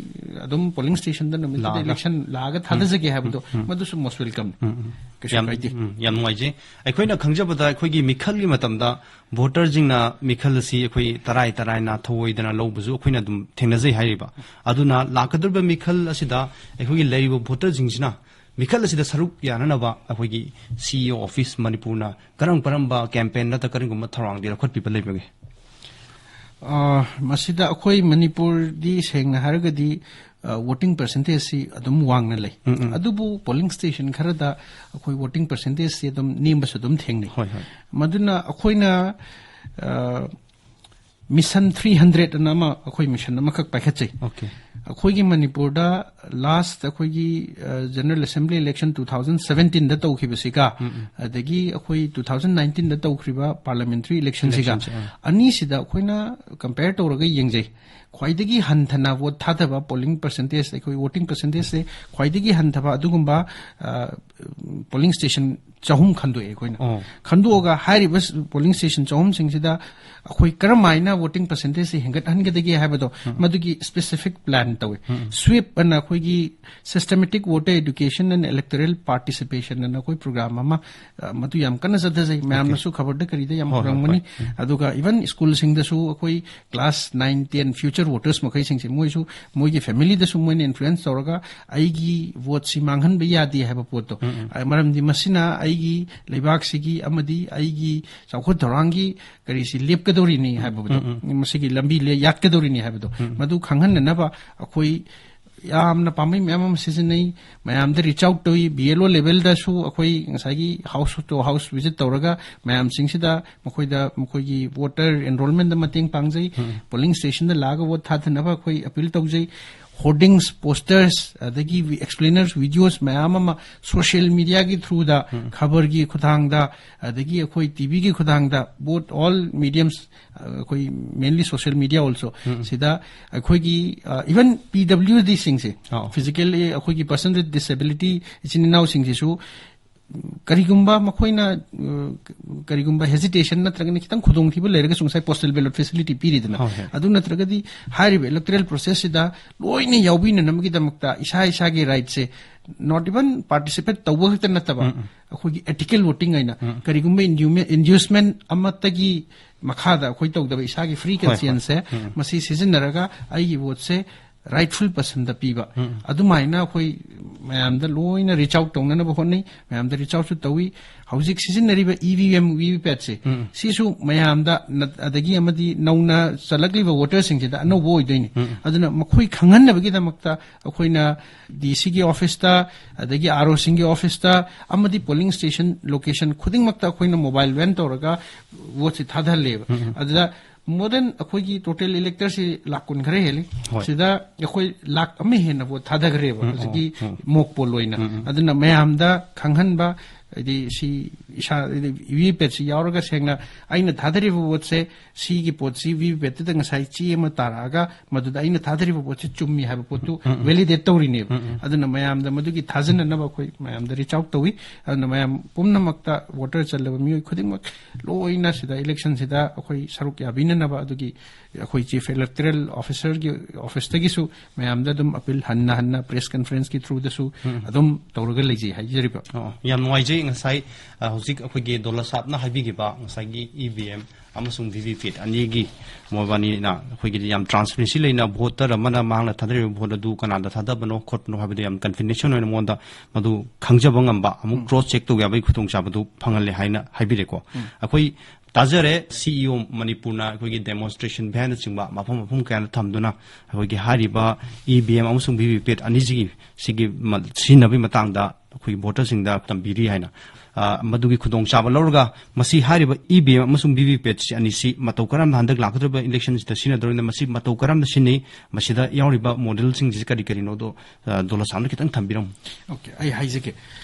ꯑꯗꯨꯝ ꯄꯣꯂꯤꯡ ꯁ꯭ꯇꯦꯁꯟꯗ ꯅꯨꯃꯤꯠꯇꯨꯗ ꯂꯥꯛꯑꯒ꯫ ꯏꯂꯦꯛꯁꯟ ꯂꯥꯛꯑꯒ ꯎꯝ꯫ ꯊꯥꯗꯖꯒꯦ ꯍꯥꯏꯕꯗꯣ, ꯎꯝ, ꯎꯝ꯫ ꯃꯗꯨꯁꯨ most welcome ꯅꯤ꯫ ꯎꯝ, ꯎꯝ꯫ ꯀꯩꯁꯨ ꯌꯥꯝ, ꯀꯥꯏꯗꯦ꯫ ꯎꯝ, ꯌꯥꯝ ꯅꯨꯡꯉꯥꯏꯖꯩ꯫ ꯑꯩꯈꯣꯏꯅ ꯈꯪꯖꯕꯗ ꯑꯩꯈꯣꯏꯒꯤ ꯃꯤꯈꯜꯒꯤ ꯃꯇꯝꯗ ꯚꯣꯇꯔꯁꯤꯡꯅ ꯃꯤꯈꯜ ꯑꯁꯤ ꯑꯩꯈꯣꯏ ꯇꯔꯥꯏ ꯇꯔꯥꯏꯅ ꯊꯧꯑꯣꯏꯗꯅ ꯂꯧꯕꯁꯨ ꯑꯩꯈꯣꯏꯅ ꯑꯗꯨꯝ ꯊꯦꯡꯅꯖꯩ ꯍꯥꯏꯔꯤꯕ꯫ ꯑꯗꯨꯅ ꯂꯥꯛꯀꯗꯧꯔꯤꯕ ꯃꯤꯈꯜ ꯑꯁꯤꯗ ꯑꯩꯈꯣꯏꯒꯤ ꯂꯩꯔꯤꯕ ꯚꯣꯇꯔꯁꯤꯡꯁꯤꯅ ꯃꯤꯈꯜ ꯑꯁꯤꯗ ꯁꯔꯨꯛ ꯌꯥꯅꯅꯕ ꯑꯩꯈꯣꯏꯒꯤ ꯁꯤ ꯏ ꯑꯣ ꯑꯣꯐꯤꯁ ꯃꯅꯤꯄꯨꯔꯅ ꯀꯔꯝ ꯀꯔꯝꯕ ꯀꯦꯝꯄꯦꯟ ꯅꯠꯇ꯭ꯔ ꯀꯔꯤꯒꯨꯝꯕ ꯊꯧꯔꯥꯡꯗꯤ ꯂꯧꯈꯠꯄꯤꯕ ꯂꯩꯕꯒꯦ? ꯑ, ꯃꯁꯤꯗ ꯑꯩꯈꯣꯏ ꯃꯅꯤꯄꯨꯔꯗꯤ ꯁꯦꯡꯅ ꯍꯥꯏꯔꯒꯗꯤ ꯋꯣꯇꯤꯡ ꯄꯔꯁꯦꯟꯇꯦꯖꯁꯤ ꯑꯗꯨꯝ ꯋꯥꯡꯅ ꯂꯩ꯫ ꯎꯝ, ꯎꯝ꯫ ꯑꯗꯨꯕꯨ ꯄꯣꯂꯤꯡ ꯁ꯭ꯇꯦꯁꯟ ꯈꯔꯗ ꯑꯩꯈꯣꯏ ꯋꯣꯇꯤꯡ ꯄꯔꯁꯦꯟꯇꯦꯖꯁꯤ ꯑꯗꯨꯝ ꯅꯦꯝꯕꯁꯨ ꯑꯗꯨꯝ ꯊꯦꯡꯅꯩ꯫ ꯍꯣꯏ, ꯍꯣꯏ꯫ ꯃꯗꯨꯅ ꯑꯩꯈꯣꯏꯅ, ꯑ, ꯃꯤꯁꯟ ꯊ꯭ꯔꯤ ꯍꯟꯗ꯭ꯔꯦꯠ ꯑꯅ ꯑꯃ, ꯑꯩꯈꯣꯏ ꯃꯤꯁꯟ ꯑꯃꯈꯛ ꯄꯥꯏꯈꯠꯆꯩ꯫ ꯑꯣꯀꯦ꯫ ꯑꯩꯈꯣꯏꯒꯤ ꯃꯅꯤꯄꯨꯔꯗ ꯂꯥꯁ ꯑꯩꯈꯣꯏꯒꯤ, ꯑ, general assembly election two thousand ꯁꯚꯦꯟꯇꯤꯟꯗ ꯇꯧꯈꯤꯕꯁꯤꯒ, ꯎꯝ, ꯎꯝ꯫ ꯑꯗꯒꯤ ꯑꯩꯈꯣꯏ ꯇꯨ ꯊꯥꯎꯖꯟ ꯅꯥꯏꯟꯇꯤꯟꯗ ꯇꯧꯈ꯭ꯔꯤꯕ ꯄꯥꯔꯂꯤꯌꯥꯃꯦꯟꯇꯔꯤ ꯏꯂꯦꯛꯁꯟꯁꯤꯒ, ꯏꯂꯦꯛꯁꯟꯁꯦ, ꯑꯥ꯫ ꯑꯅꯤꯁꯤꯗ ꯑꯩꯈꯣꯏꯅ ꯀꯝꯄꯦꯌꯔ ꯇꯧꯔꯒ ꯌꯦꯡꯖꯩ꯫ ꯈ꯭ꯋꯥꯏꯗꯒꯤ ꯍꯟꯊꯅ ꯚꯣꯠ ꯊꯥꯗꯕ ꯄꯣꯂꯤꯡ ꯄꯔꯁꯦꯟꯇꯦꯖ, ꯑꯩꯈꯣꯏ ꯋꯣꯇꯤꯡ ꯄꯔꯁꯦꯟꯇꯦꯖꯁꯦ ꯈ꯭ꯋꯥꯏꯗꯒꯤ ꯍꯟꯊꯕ ꯑꯗꯨꯒꯨꯝꯕ, ꯑ, ꯄꯣꯂꯤꯡ ꯁ꯭ꯇꯦꯁꯟ ꯆꯍꯨꯝ ꯈꯟꯗꯣꯛꯑꯦ ꯑꯩꯈꯣꯏꯅ꯫ ꯑꯣ꯫ ꯈꯟꯗꯣꯛꯑꯒ ꯍꯥꯏꯔꯤꯕ ꯄꯣꯂꯤꯡ ꯁ꯭ꯇꯦꯁꯟ ꯆꯍꯨꯝꯁꯤꯡꯁꯤꯗ ꯑꯩꯈꯣꯏ ꯀꯔꯝ ꯍꯥꯏꯅ ꯋꯣꯇꯤꯡ ꯄꯔꯁꯦꯟꯇꯦꯖꯁꯤ ꯍꯦꯟꯒꯠꯍꯟꯒꯗꯒꯦ ꯍꯥꯏꯕꯗꯣ, ꯃꯗꯨꯒꯤ ꯁ꯭ꯄꯦꯁꯤꯐꯤꯛ ꯄ꯭ꯂꯥꯟ ꯇꯧꯋꯤ꯫ ꯁ꯭ꯋꯤꯞ ꯑꯅ ꯑꯩꯈꯣꯏꯒꯤ systematic voter education and electoral participation ꯑꯅ ꯑꯩꯈꯣꯏ ꯄ꯭ꯔꯣꯒ꯭ꯔꯥꯝ ꯑꯃ, ꯑ, ꯃꯗꯨ ꯌꯥꯝ ꯀꯟꯅ ꯆꯠꯊꯖꯩ꯫ ꯃꯌꯥꯝꯅꯁꯨ ꯈꯕꯔꯗ ꯀꯔꯤꯗ ꯌꯥꯝ ꯍꯣꯏ, ꯍꯣꯏ, ꯎꯔꯝꯒꯅꯤ꯫ ꯍꯣꯏ꯫ ꯎꯝ꯫ ꯑꯗꯨꯒ ꯏꯚꯟ ꯁ꯭ꯀꯨꯜꯁꯤꯡꯗꯁꯨ ꯑꯩꯈꯣꯏ class nine, ten future voters ꯃꯈꯩꯁꯤꯡꯁꯦ ꯃꯣꯏꯁꯨ ꯃꯣꯏꯒꯤ ꯐꯦꯃꯤꯂꯤꯗꯁꯨ ꯃꯣꯏꯅ ꯏꯟꯐ꯭ꯂꯨꯌꯦꯟꯁ ꯇꯧꯔꯒ ꯑꯩꯒꯤ ꯚꯣꯠꯁꯤ ꯃꯥꯡꯍꯟꯕ ꯌꯥꯗꯦ ꯍꯥꯏꯕ ꯄꯣꯠꯇꯣ꯫ ꯎꯝ, ꯎꯝ꯫ ꯑ, ꯃꯔꯝꯗꯤ ꯃꯁꯤꯅ ꯑꯩꯒꯤ ꯂꯩꯕꯥꯛꯁꯤꯒꯤ ꯑꯃꯗꯤ ꯑꯩꯒꯤ ꯆꯥꯎꯈꯠ ꯊꯧꯔꯥꯡꯒꯤ ꯀꯔꯤꯁꯤ ꯂꯦꯞꯀꯗꯧꯔꯤꯅꯤ ꯍꯥꯏꯕꯗꯣ, ꯎꯝ, ꯎꯝ꯫ ꯃꯁꯤꯒꯤ ꯂꯝꯕꯤ ꯂꯦ-, ꯌꯥꯠꯀꯗꯧꯔꯤꯅꯤ ꯍꯥꯏꯕꯗꯣ, ꯎꯝ꯫ ꯃꯗꯨ ꯈꯪꯍꯟꯅꯅꯕ ꯑꯩꯈꯣꯏ ꯌꯥꯝꯅ ꯄꯥꯝꯕꯩ ꯃꯌꯥꯝ ꯑꯃ ꯁꯤꯖꯤꯟꯅꯩ, ꯃꯌꯥꯝꯗ ꯔꯤꯆ ꯑꯥꯎꯠ ꯇꯧꯏ, ꯕꯤ ꯑꯦꯜ ꯑꯣ ꯂꯦꯚꯦꯜꯗꯁꯨ ꯑꯩꯈꯣꯏ ꯉꯁꯥꯏꯒꯤ ꯍꯥꯎꯁ ꯇꯨ ꯍꯥꯎꯁ ꯚꯤꯖꯤꯠ ꯇꯧꯔꯒ ꯃꯌꯥꯝꯁꯤꯡꯁꯤꯗ ꯃꯈꯣꯏꯗ, ꯃꯈꯣꯏꯒꯤ ꯚꯣꯇꯔ ꯑꯦꯟꯔꯣꯜꯃꯦꯟꯗ ꯃꯇꯦꯡ ꯄꯥꯡꯖꯩ, ꯎꯝ꯫ ꯄꯣꯂꯤꯡ ꯁ꯭ꯇꯦꯁꯟꯗ ꯂꯥꯛꯑꯒ ꯚꯣꯠ ꯊꯥꯗꯅꯕ ꯑꯩꯈꯣꯏ ꯑꯄꯤꯜ ꯇꯧꯖꯩ꯫ ꯍꯣꯔꯗꯤꯡꯁ, ꯄꯣꯁꯇꯔꯁ, ꯑꯗꯒꯤ ꯑꯦꯛꯁꯄ꯭ꯂꯦꯅꯔꯁ ꯚꯤꯗꯤꯑꯣꯁ ꯃꯌꯥꯝ ꯑꯃ ꯁꯣꯁꯤꯌꯦꯜ ꯃꯤꯗꯤꯌꯥꯒꯤ ꯊ꯭ꯔꯨꯗ, ꯎꯝ꯫ ꯈꯕꯔꯒꯤ ꯈꯨꯠꯊꯥꯡꯗ, ꯑꯗꯒꯤ ꯑꯩꯈꯣꯏ ꯇꯤꯚꯤꯒꯤ ꯈꯨꯠꯊꯥꯡꯗ, both all mediums, ꯑꯩꯈꯣꯏ mainly social media also, ꯎꯝ꯫ ꯁꯤꯗ ꯑꯩꯈꯣꯏꯒꯤ, ꯑ, even ꯄꯤ ꯗꯕ꯭ꯂꯤꯌꯨ ꯗꯤꯁꯤꯡꯁꯦ, ꯑꯧ꯫ ꯐꯤꯖꯤꯀꯦꯜꯂꯤ ꯑꯩꯈꯣꯏꯒꯤ ꯄꯔꯁꯟ ꯋꯤꯠ ꯗꯤꯁꯦꯕꯤꯂꯤꯇꯤ ꯏꯆꯤꯟ ꯏꯅꯥꯎꯁꯤꯡꯁꯤꯁꯨ ꯀꯔꯤꯒꯨꯝꯕ ꯃꯈꯣꯏꯅ, ꯑ, ꯀꯔꯤꯒꯨꯝꯕ ꯍꯦꯖꯤꯇꯦꯁꯟ ꯅꯠꯇ꯭ꯔꯒꯅ ꯈꯤꯇꯪ ꯈꯨꯗꯣꯡꯊꯤꯕ ꯂꯩꯔꯒꯁꯨ ꯉꯁꯥꯏ ꯄꯣꯁꯇꯦꯜ ꯕꯦꯂꯣꯠ ꯐꯦꯁꯤꯂꯤꯇꯤ ꯄꯤꯔꯤꯗꯅ, ꯍꯣꯏ, ꯍꯣꯏ꯫ ꯑꯗꯨ ꯅꯠꯇ꯭ꯔꯒꯗꯤ ꯍꯥꯏꯔꯤꯕ ꯏꯂꯦꯛꯇꯣꯔꯦꯜ ꯄ꯭ꯔꯣꯁꯦꯁꯁꯤꯗ ꯂꯣꯏꯅ ꯌꯥꯎꯕꯤꯅꯅꯕꯒꯤꯗꯃꯛꯇ ꯏꯁꯥ ꯏꯁꯥꯒꯤ ꯔꯥꯏꯠꯁꯦ not even participate ꯇꯧꯕ ꯈꯛꯇ ꯅꯠꯇꯕ, ꯎꯝ, ꯎꯝ꯫ ꯑꯩꯈꯣꯏꯒꯤ ꯑꯦꯊꯤꯀꯦꯜ ꯚꯣꯇꯤꯡ ꯍꯥꯏꯅ ꯎꯝ꯫ ꯀꯔꯤꯒꯨꯝꯕ ꯏꯟꯗ꯭ꯌꯨꯁꯃꯦꯟ ꯑꯃꯠꯇꯒꯤ ꯃꯈꯥꯗ ꯑꯩꯈꯣꯏ ꯇꯧꯗꯕ ꯏꯁꯥꯒꯤ ꯐ꯭ꯔꯤ ꯍꯣꯏ, ꯍꯣꯏ꯫ ꯀꯟꯁꯤꯌꯟꯁꯁꯦ ꯎꯝ꯫ ꯃꯁꯤ ꯁꯤꯖꯤꯟꯅꯔꯒ ꯑꯩꯒꯤ ꯚꯣꯠꯁꯦ ꯔꯥꯏꯠꯐꯨꯜ ꯄꯔꯁꯟꯗ ꯄꯤꯕ, ꯑꯗꯨꯃꯥꯏꯅ ꯑꯩꯈꯣꯏ ꯃꯌꯥꯝꯗ ꯂꯣꯏꯅ ꯔꯤꯆ ꯑꯥꯎꯠ ꯇꯧꯅꯅꯕ ꯍꯣꯠꯅꯩ꯫ ꯃꯌꯥꯝꯗ ꯔꯤꯆ ꯑꯥꯎꯠꯁꯨ ꯇꯧꯏ꯫ ꯍꯧꯖꯤꯛ ꯁꯤꯖꯤꯟꯅꯔꯤꯕ E V M, V V ꯄꯦꯠꯁꯦ, ꯁꯤꯁꯨ ꯃꯌꯥꯝꯗ ꯅ-, ꯑꯗꯒꯤ ꯑꯃꯗꯤ ꯅꯧꯅ ꯆꯜꯂꯛꯂꯤꯕ ꯋꯣꯇꯔꯁꯤꯡꯁꯤꯗ ꯑꯅꯧꯕ ꯑꯣꯏꯗꯣꯏꯅꯤ꯫ ꯑꯗꯨꯅ ꯃꯈꯣꯏ ꯈꯪꯍꯟꯅꯕꯒꯤꯗꯃꯛꯇ ꯑꯩꯈꯣꯏꯅ ꯗꯤ ꯁꯤꯒꯤ ꯑꯣꯐꯤꯁꯇ, ꯑꯗꯒꯤ ꯑꯥꯔ ꯑꯣꯁꯤꯡꯒꯤ ꯑꯣꯐꯤꯁꯇ, ꯑꯃꯗꯤ ꯄꯣꯂꯤꯡ ꯁ꯭ꯇꯦꯁꯟ ꯂꯣꯀꯦꯁꯟ ꯈꯨꯗꯤꯡꯃꯛꯇ ꯑꯩꯈꯣꯏꯅ ꯃꯣꯕꯥꯏꯜ ꯚꯦꯟ ꯇꯧꯔꯒ ꯚꯣꯠꯁꯤ ꯊꯥꯗꯍꯜꯂꯦꯕ꯫ ꯑꯗꯨꯗ ꯃꯣꯗꯔꯟ ꯑꯩꯈꯣꯏꯒꯤ ꯇꯣꯇꯦꯜ ꯏꯂꯦꯛꯇꯔꯁꯤ ꯂꯥꯛ ꯀꯨꯟ ꯈꯔ ꯍꯦꯜꯂꯤ꯫ ꯍꯣꯏ꯫ ꯁꯤꯗ ꯑꯩꯈꯣꯏ ꯂꯥꯛ ꯑꯃ ꯍꯦꯟꯅ ꯚꯣꯠ ꯊꯥꯗꯈ꯭ꯔꯦꯕ, ꯎꯝ, ꯍꯧꯖꯤꯛꯀꯤ ꯎꯝ, ꯎꯝ꯫ ꯃꯣꯛ ꯄꯣꯜ ꯑꯣꯏꯅ꯫ ꯎꯝ, ꯎꯝ꯫ ꯑꯗꯨꯅ ꯃꯌꯥꯝꯗ ꯈꯪꯍꯟꯕ, ꯍꯥꯏꯗꯤ ꯁꯤ ꯏꯁꯥ, ꯍꯥꯏꯗꯤ ꯚꯤ ꯚꯤ ꯄꯦꯠꯁꯤ ꯌꯥꯎꯔꯒ ꯁꯦꯡꯅ ꯑꯩꯅ ꯊꯥꯗꯔꯤꯕ ꯚꯣꯠꯁꯦ, ꯁꯤꯒꯤ ꯄꯣꯠꯁꯤ ꯚꯤ ꯚꯤ ꯄꯦꯠꯇꯨꯗ ꯉꯁꯥꯏ ꯆꯦ ꯑꯃ ꯇꯥꯔꯛꯑꯒ ꯃꯗꯨꯗ ꯑꯩꯅ ꯊꯥꯗꯔꯤꯕ ꯄꯣꯠꯁꯤ ꯆꯨꯝꯃꯤ ꯍꯥꯏꯕ ꯄꯣꯠꯇꯨ ꯎꯝ, ꯎꯝ꯫ ꯚꯦꯂꯤꯗꯦꯠ ꯇꯧꯔꯤꯅꯦꯕ꯫ ꯎꯝ, ꯎꯝ꯫ ꯑꯗꯨꯅ ꯃꯌꯥꯝꯗ ꯃꯗꯨꯒꯤ ꯊꯥꯖꯅꯅꯕ ꯑꯩꯈꯣꯏ ꯃꯌꯥꯝꯗ ꯔꯤꯆ ꯑꯥꯎꯠ ꯇꯧꯏ꯫ ꯑꯗꯨꯅ ꯃꯌꯥꯝ ꯄꯨꯝꯅꯃꯛꯇ, ꯚꯣꯇꯔ ꯆꯜꯂꯕ ꯃꯤꯑꯣꯏ ꯈꯨꯗꯤꯡꯃꯛ ꯂꯣꯏꯅ ꯁꯤꯗ ꯏꯂꯦꯛꯁꯟꯁꯤꯗ ꯑꯩꯈꯣꯏ ꯁꯔꯨꯛ ꯌꯥꯕꯤꯅꯅꯕ ꯑꯗꯨꯒꯤ ꯑꯩꯈꯣꯏ ꯆꯤꯐ ꯏꯂꯦꯛꯇꯣꯔꯦꯜ ꯑꯣꯐꯤꯁꯔꯒꯤ ꯑꯣꯐꯤꯁꯇꯒꯤꯁꯨ ꯃꯌꯥꯝꯗ ꯑꯗꯨꯝ ꯑꯄꯤꯜ ꯍꯟꯅ ꯍꯟꯅ ꯄ꯭ꯔꯦꯁ ꯀꯟꯐꯔꯦꯟꯁꯀꯤ ꯊ꯭ꯔꯨꯗꯁꯨ ꯎꯝ꯫ ꯑꯗꯨꯝ ꯇꯧꯔꯒ ꯂꯩꯖꯩ ꯍꯥꯏꯖꯔꯤꯕ꯫ ꯑꯣ, ꯌꯥꯝ ꯅꯨꯡꯉꯥꯏꯖꯩ꯫ ꯉꯁꯥꯏ, ꯑ, ꯍꯧꯖꯤꯛ ꯑꯩꯈꯣꯏꯒꯤ ꯗꯣꯂꯁꯥꯞꯅ ꯍꯥꯏꯕꯤꯈꯤꯕ ꯉꯁꯥꯏꯒꯤ ꯏ ꯚꯤ ꯑꯦꯝ ꯑꯃꯁꯨꯡ ꯚꯤ ꯚꯤ ꯄꯦꯠ ꯑꯅꯤꯒꯤ ꯃꯣꯏꯕꯥꯅꯤꯅ ꯑꯩꯈꯣꯏꯒꯤꯗꯤ ꯌꯥꯝ ꯇ꯭ꯔꯥꯟꯁꯄꯦꯔꯦꯟꯁꯤ ꯂꯩꯅ, ꯚꯣꯇꯔ ꯑꯃꯅ ꯃꯍꯥꯛꯅ ꯊꯥꯗꯔꯤꯕ ꯚꯣꯠ ꯑꯗꯨ ꯀꯅꯥꯗ ꯊꯥꯗꯕꯅꯣ ꯈꯣꯠꯄꯅꯣ ꯍꯥꯏꯕꯗꯨ ꯌꯥꯝ ꯀꯟꯐꯤꯗꯦꯟꯁꯤꯌꯦꯜ ꯑꯣꯏꯅ ꯃꯉꯣꯟꯗ ꯃꯗꯨ ꯈꯪꯖꯕ ꯉꯝꯕ, ꯑꯃꯨꯛ ꯎꯝ꯫ ꯀ꯭ꯔꯣꯁ ꯆꯦꯛ ꯇꯧꯕ ꯌꯥꯕꯒꯤ ꯈꯨꯗꯣꯡꯆꯥꯕꯗꯨ ꯐꯪꯍꯜꯂꯦ ꯍꯥꯏꯅ ꯍꯥꯏꯕꯤꯔꯦꯀꯣ꯫ ꯎꯝ꯫ ꯑꯩꯈꯣꯏ ꯇꯥꯖꯔꯦ, ꯁꯤ ꯏ ꯑꯣ ꯃꯅꯤꯄꯨꯔꯅ ꯑꯩꯈꯣꯏꯒꯤ ꯗꯦꯃꯣꯟꯁꯇ꯭ꯔꯦꯁꯟ ꯚꯦꯟꯅꯆꯤꯡꯕ ꯃꯐꯝ ꯃꯐꯝ ꯀꯌꯥꯗ ꯊꯝꯗꯨꯅ ꯑꯩꯈꯣꯏꯒꯤ ꯍꯥꯏꯔꯤꯕ ꯏ ꯚꯤ ꯑꯦꯝ ꯑꯃꯁꯨꯡ ꯚꯤ ꯚꯤ ꯄꯦꯠ ꯑꯅꯤꯁꯤꯒꯤ, ꯁꯤꯒꯤ ꯃ-, ꯁꯤꯖꯤꯟꯅꯕꯒꯤ ꯃꯇꯥꯡꯗ ꯑꯩꯈꯣꯏꯒꯤ ꯚꯣꯇꯔꯁꯤꯡꯗ ꯇꯝꯕꯤꯔꯤ ꯍꯥꯏꯅ, ꯑ, ꯃꯗꯨꯒꯤ ꯈꯨꯗꯣꯡꯆꯥꯕ ꯂꯧꯔꯒ ꯃꯁꯤ ꯍꯥꯏꯔꯤꯕ ꯏ ꯚꯤ ꯑꯦꯝ ꯑꯃꯁꯨꯡ ꯚꯤ ꯚꯤ ꯄꯦꯠꯁꯤ ꯑꯅꯤꯁꯤ ꯃꯇꯧ ꯀꯔꯝꯅ ꯍꯟꯗꯛ ꯂꯥꯛꯀꯗꯧꯔꯤꯕ ꯏꯂꯦꯛꯁꯟꯁꯤꯗ ꯁꯤꯖꯤꯟꯅꯗꯧꯔꯤꯕꯅ, ꯃꯁꯤ ꯃꯇꯧ ꯀꯔꯝꯅ ꯁꯤꯖꯤꯟꯅꯩ, ꯃꯁꯤꯗ ꯌꯥꯎꯔꯤꯕ ꯃꯣꯗꯦꯜꯁꯤꯡꯁꯤ ꯀꯔꯤ ꯀꯔꯤꯅꯣꯗꯣ, ꯑ, ꯗꯣꯂꯁꯥꯝꯅ ꯈꯤꯇꯪ ꯊꯝꯕꯤꯔꯝꯃꯨ꯫ ꯑꯣꯀꯦ, ꯑꯩ ꯍꯥꯏꯖꯒꯦ꯫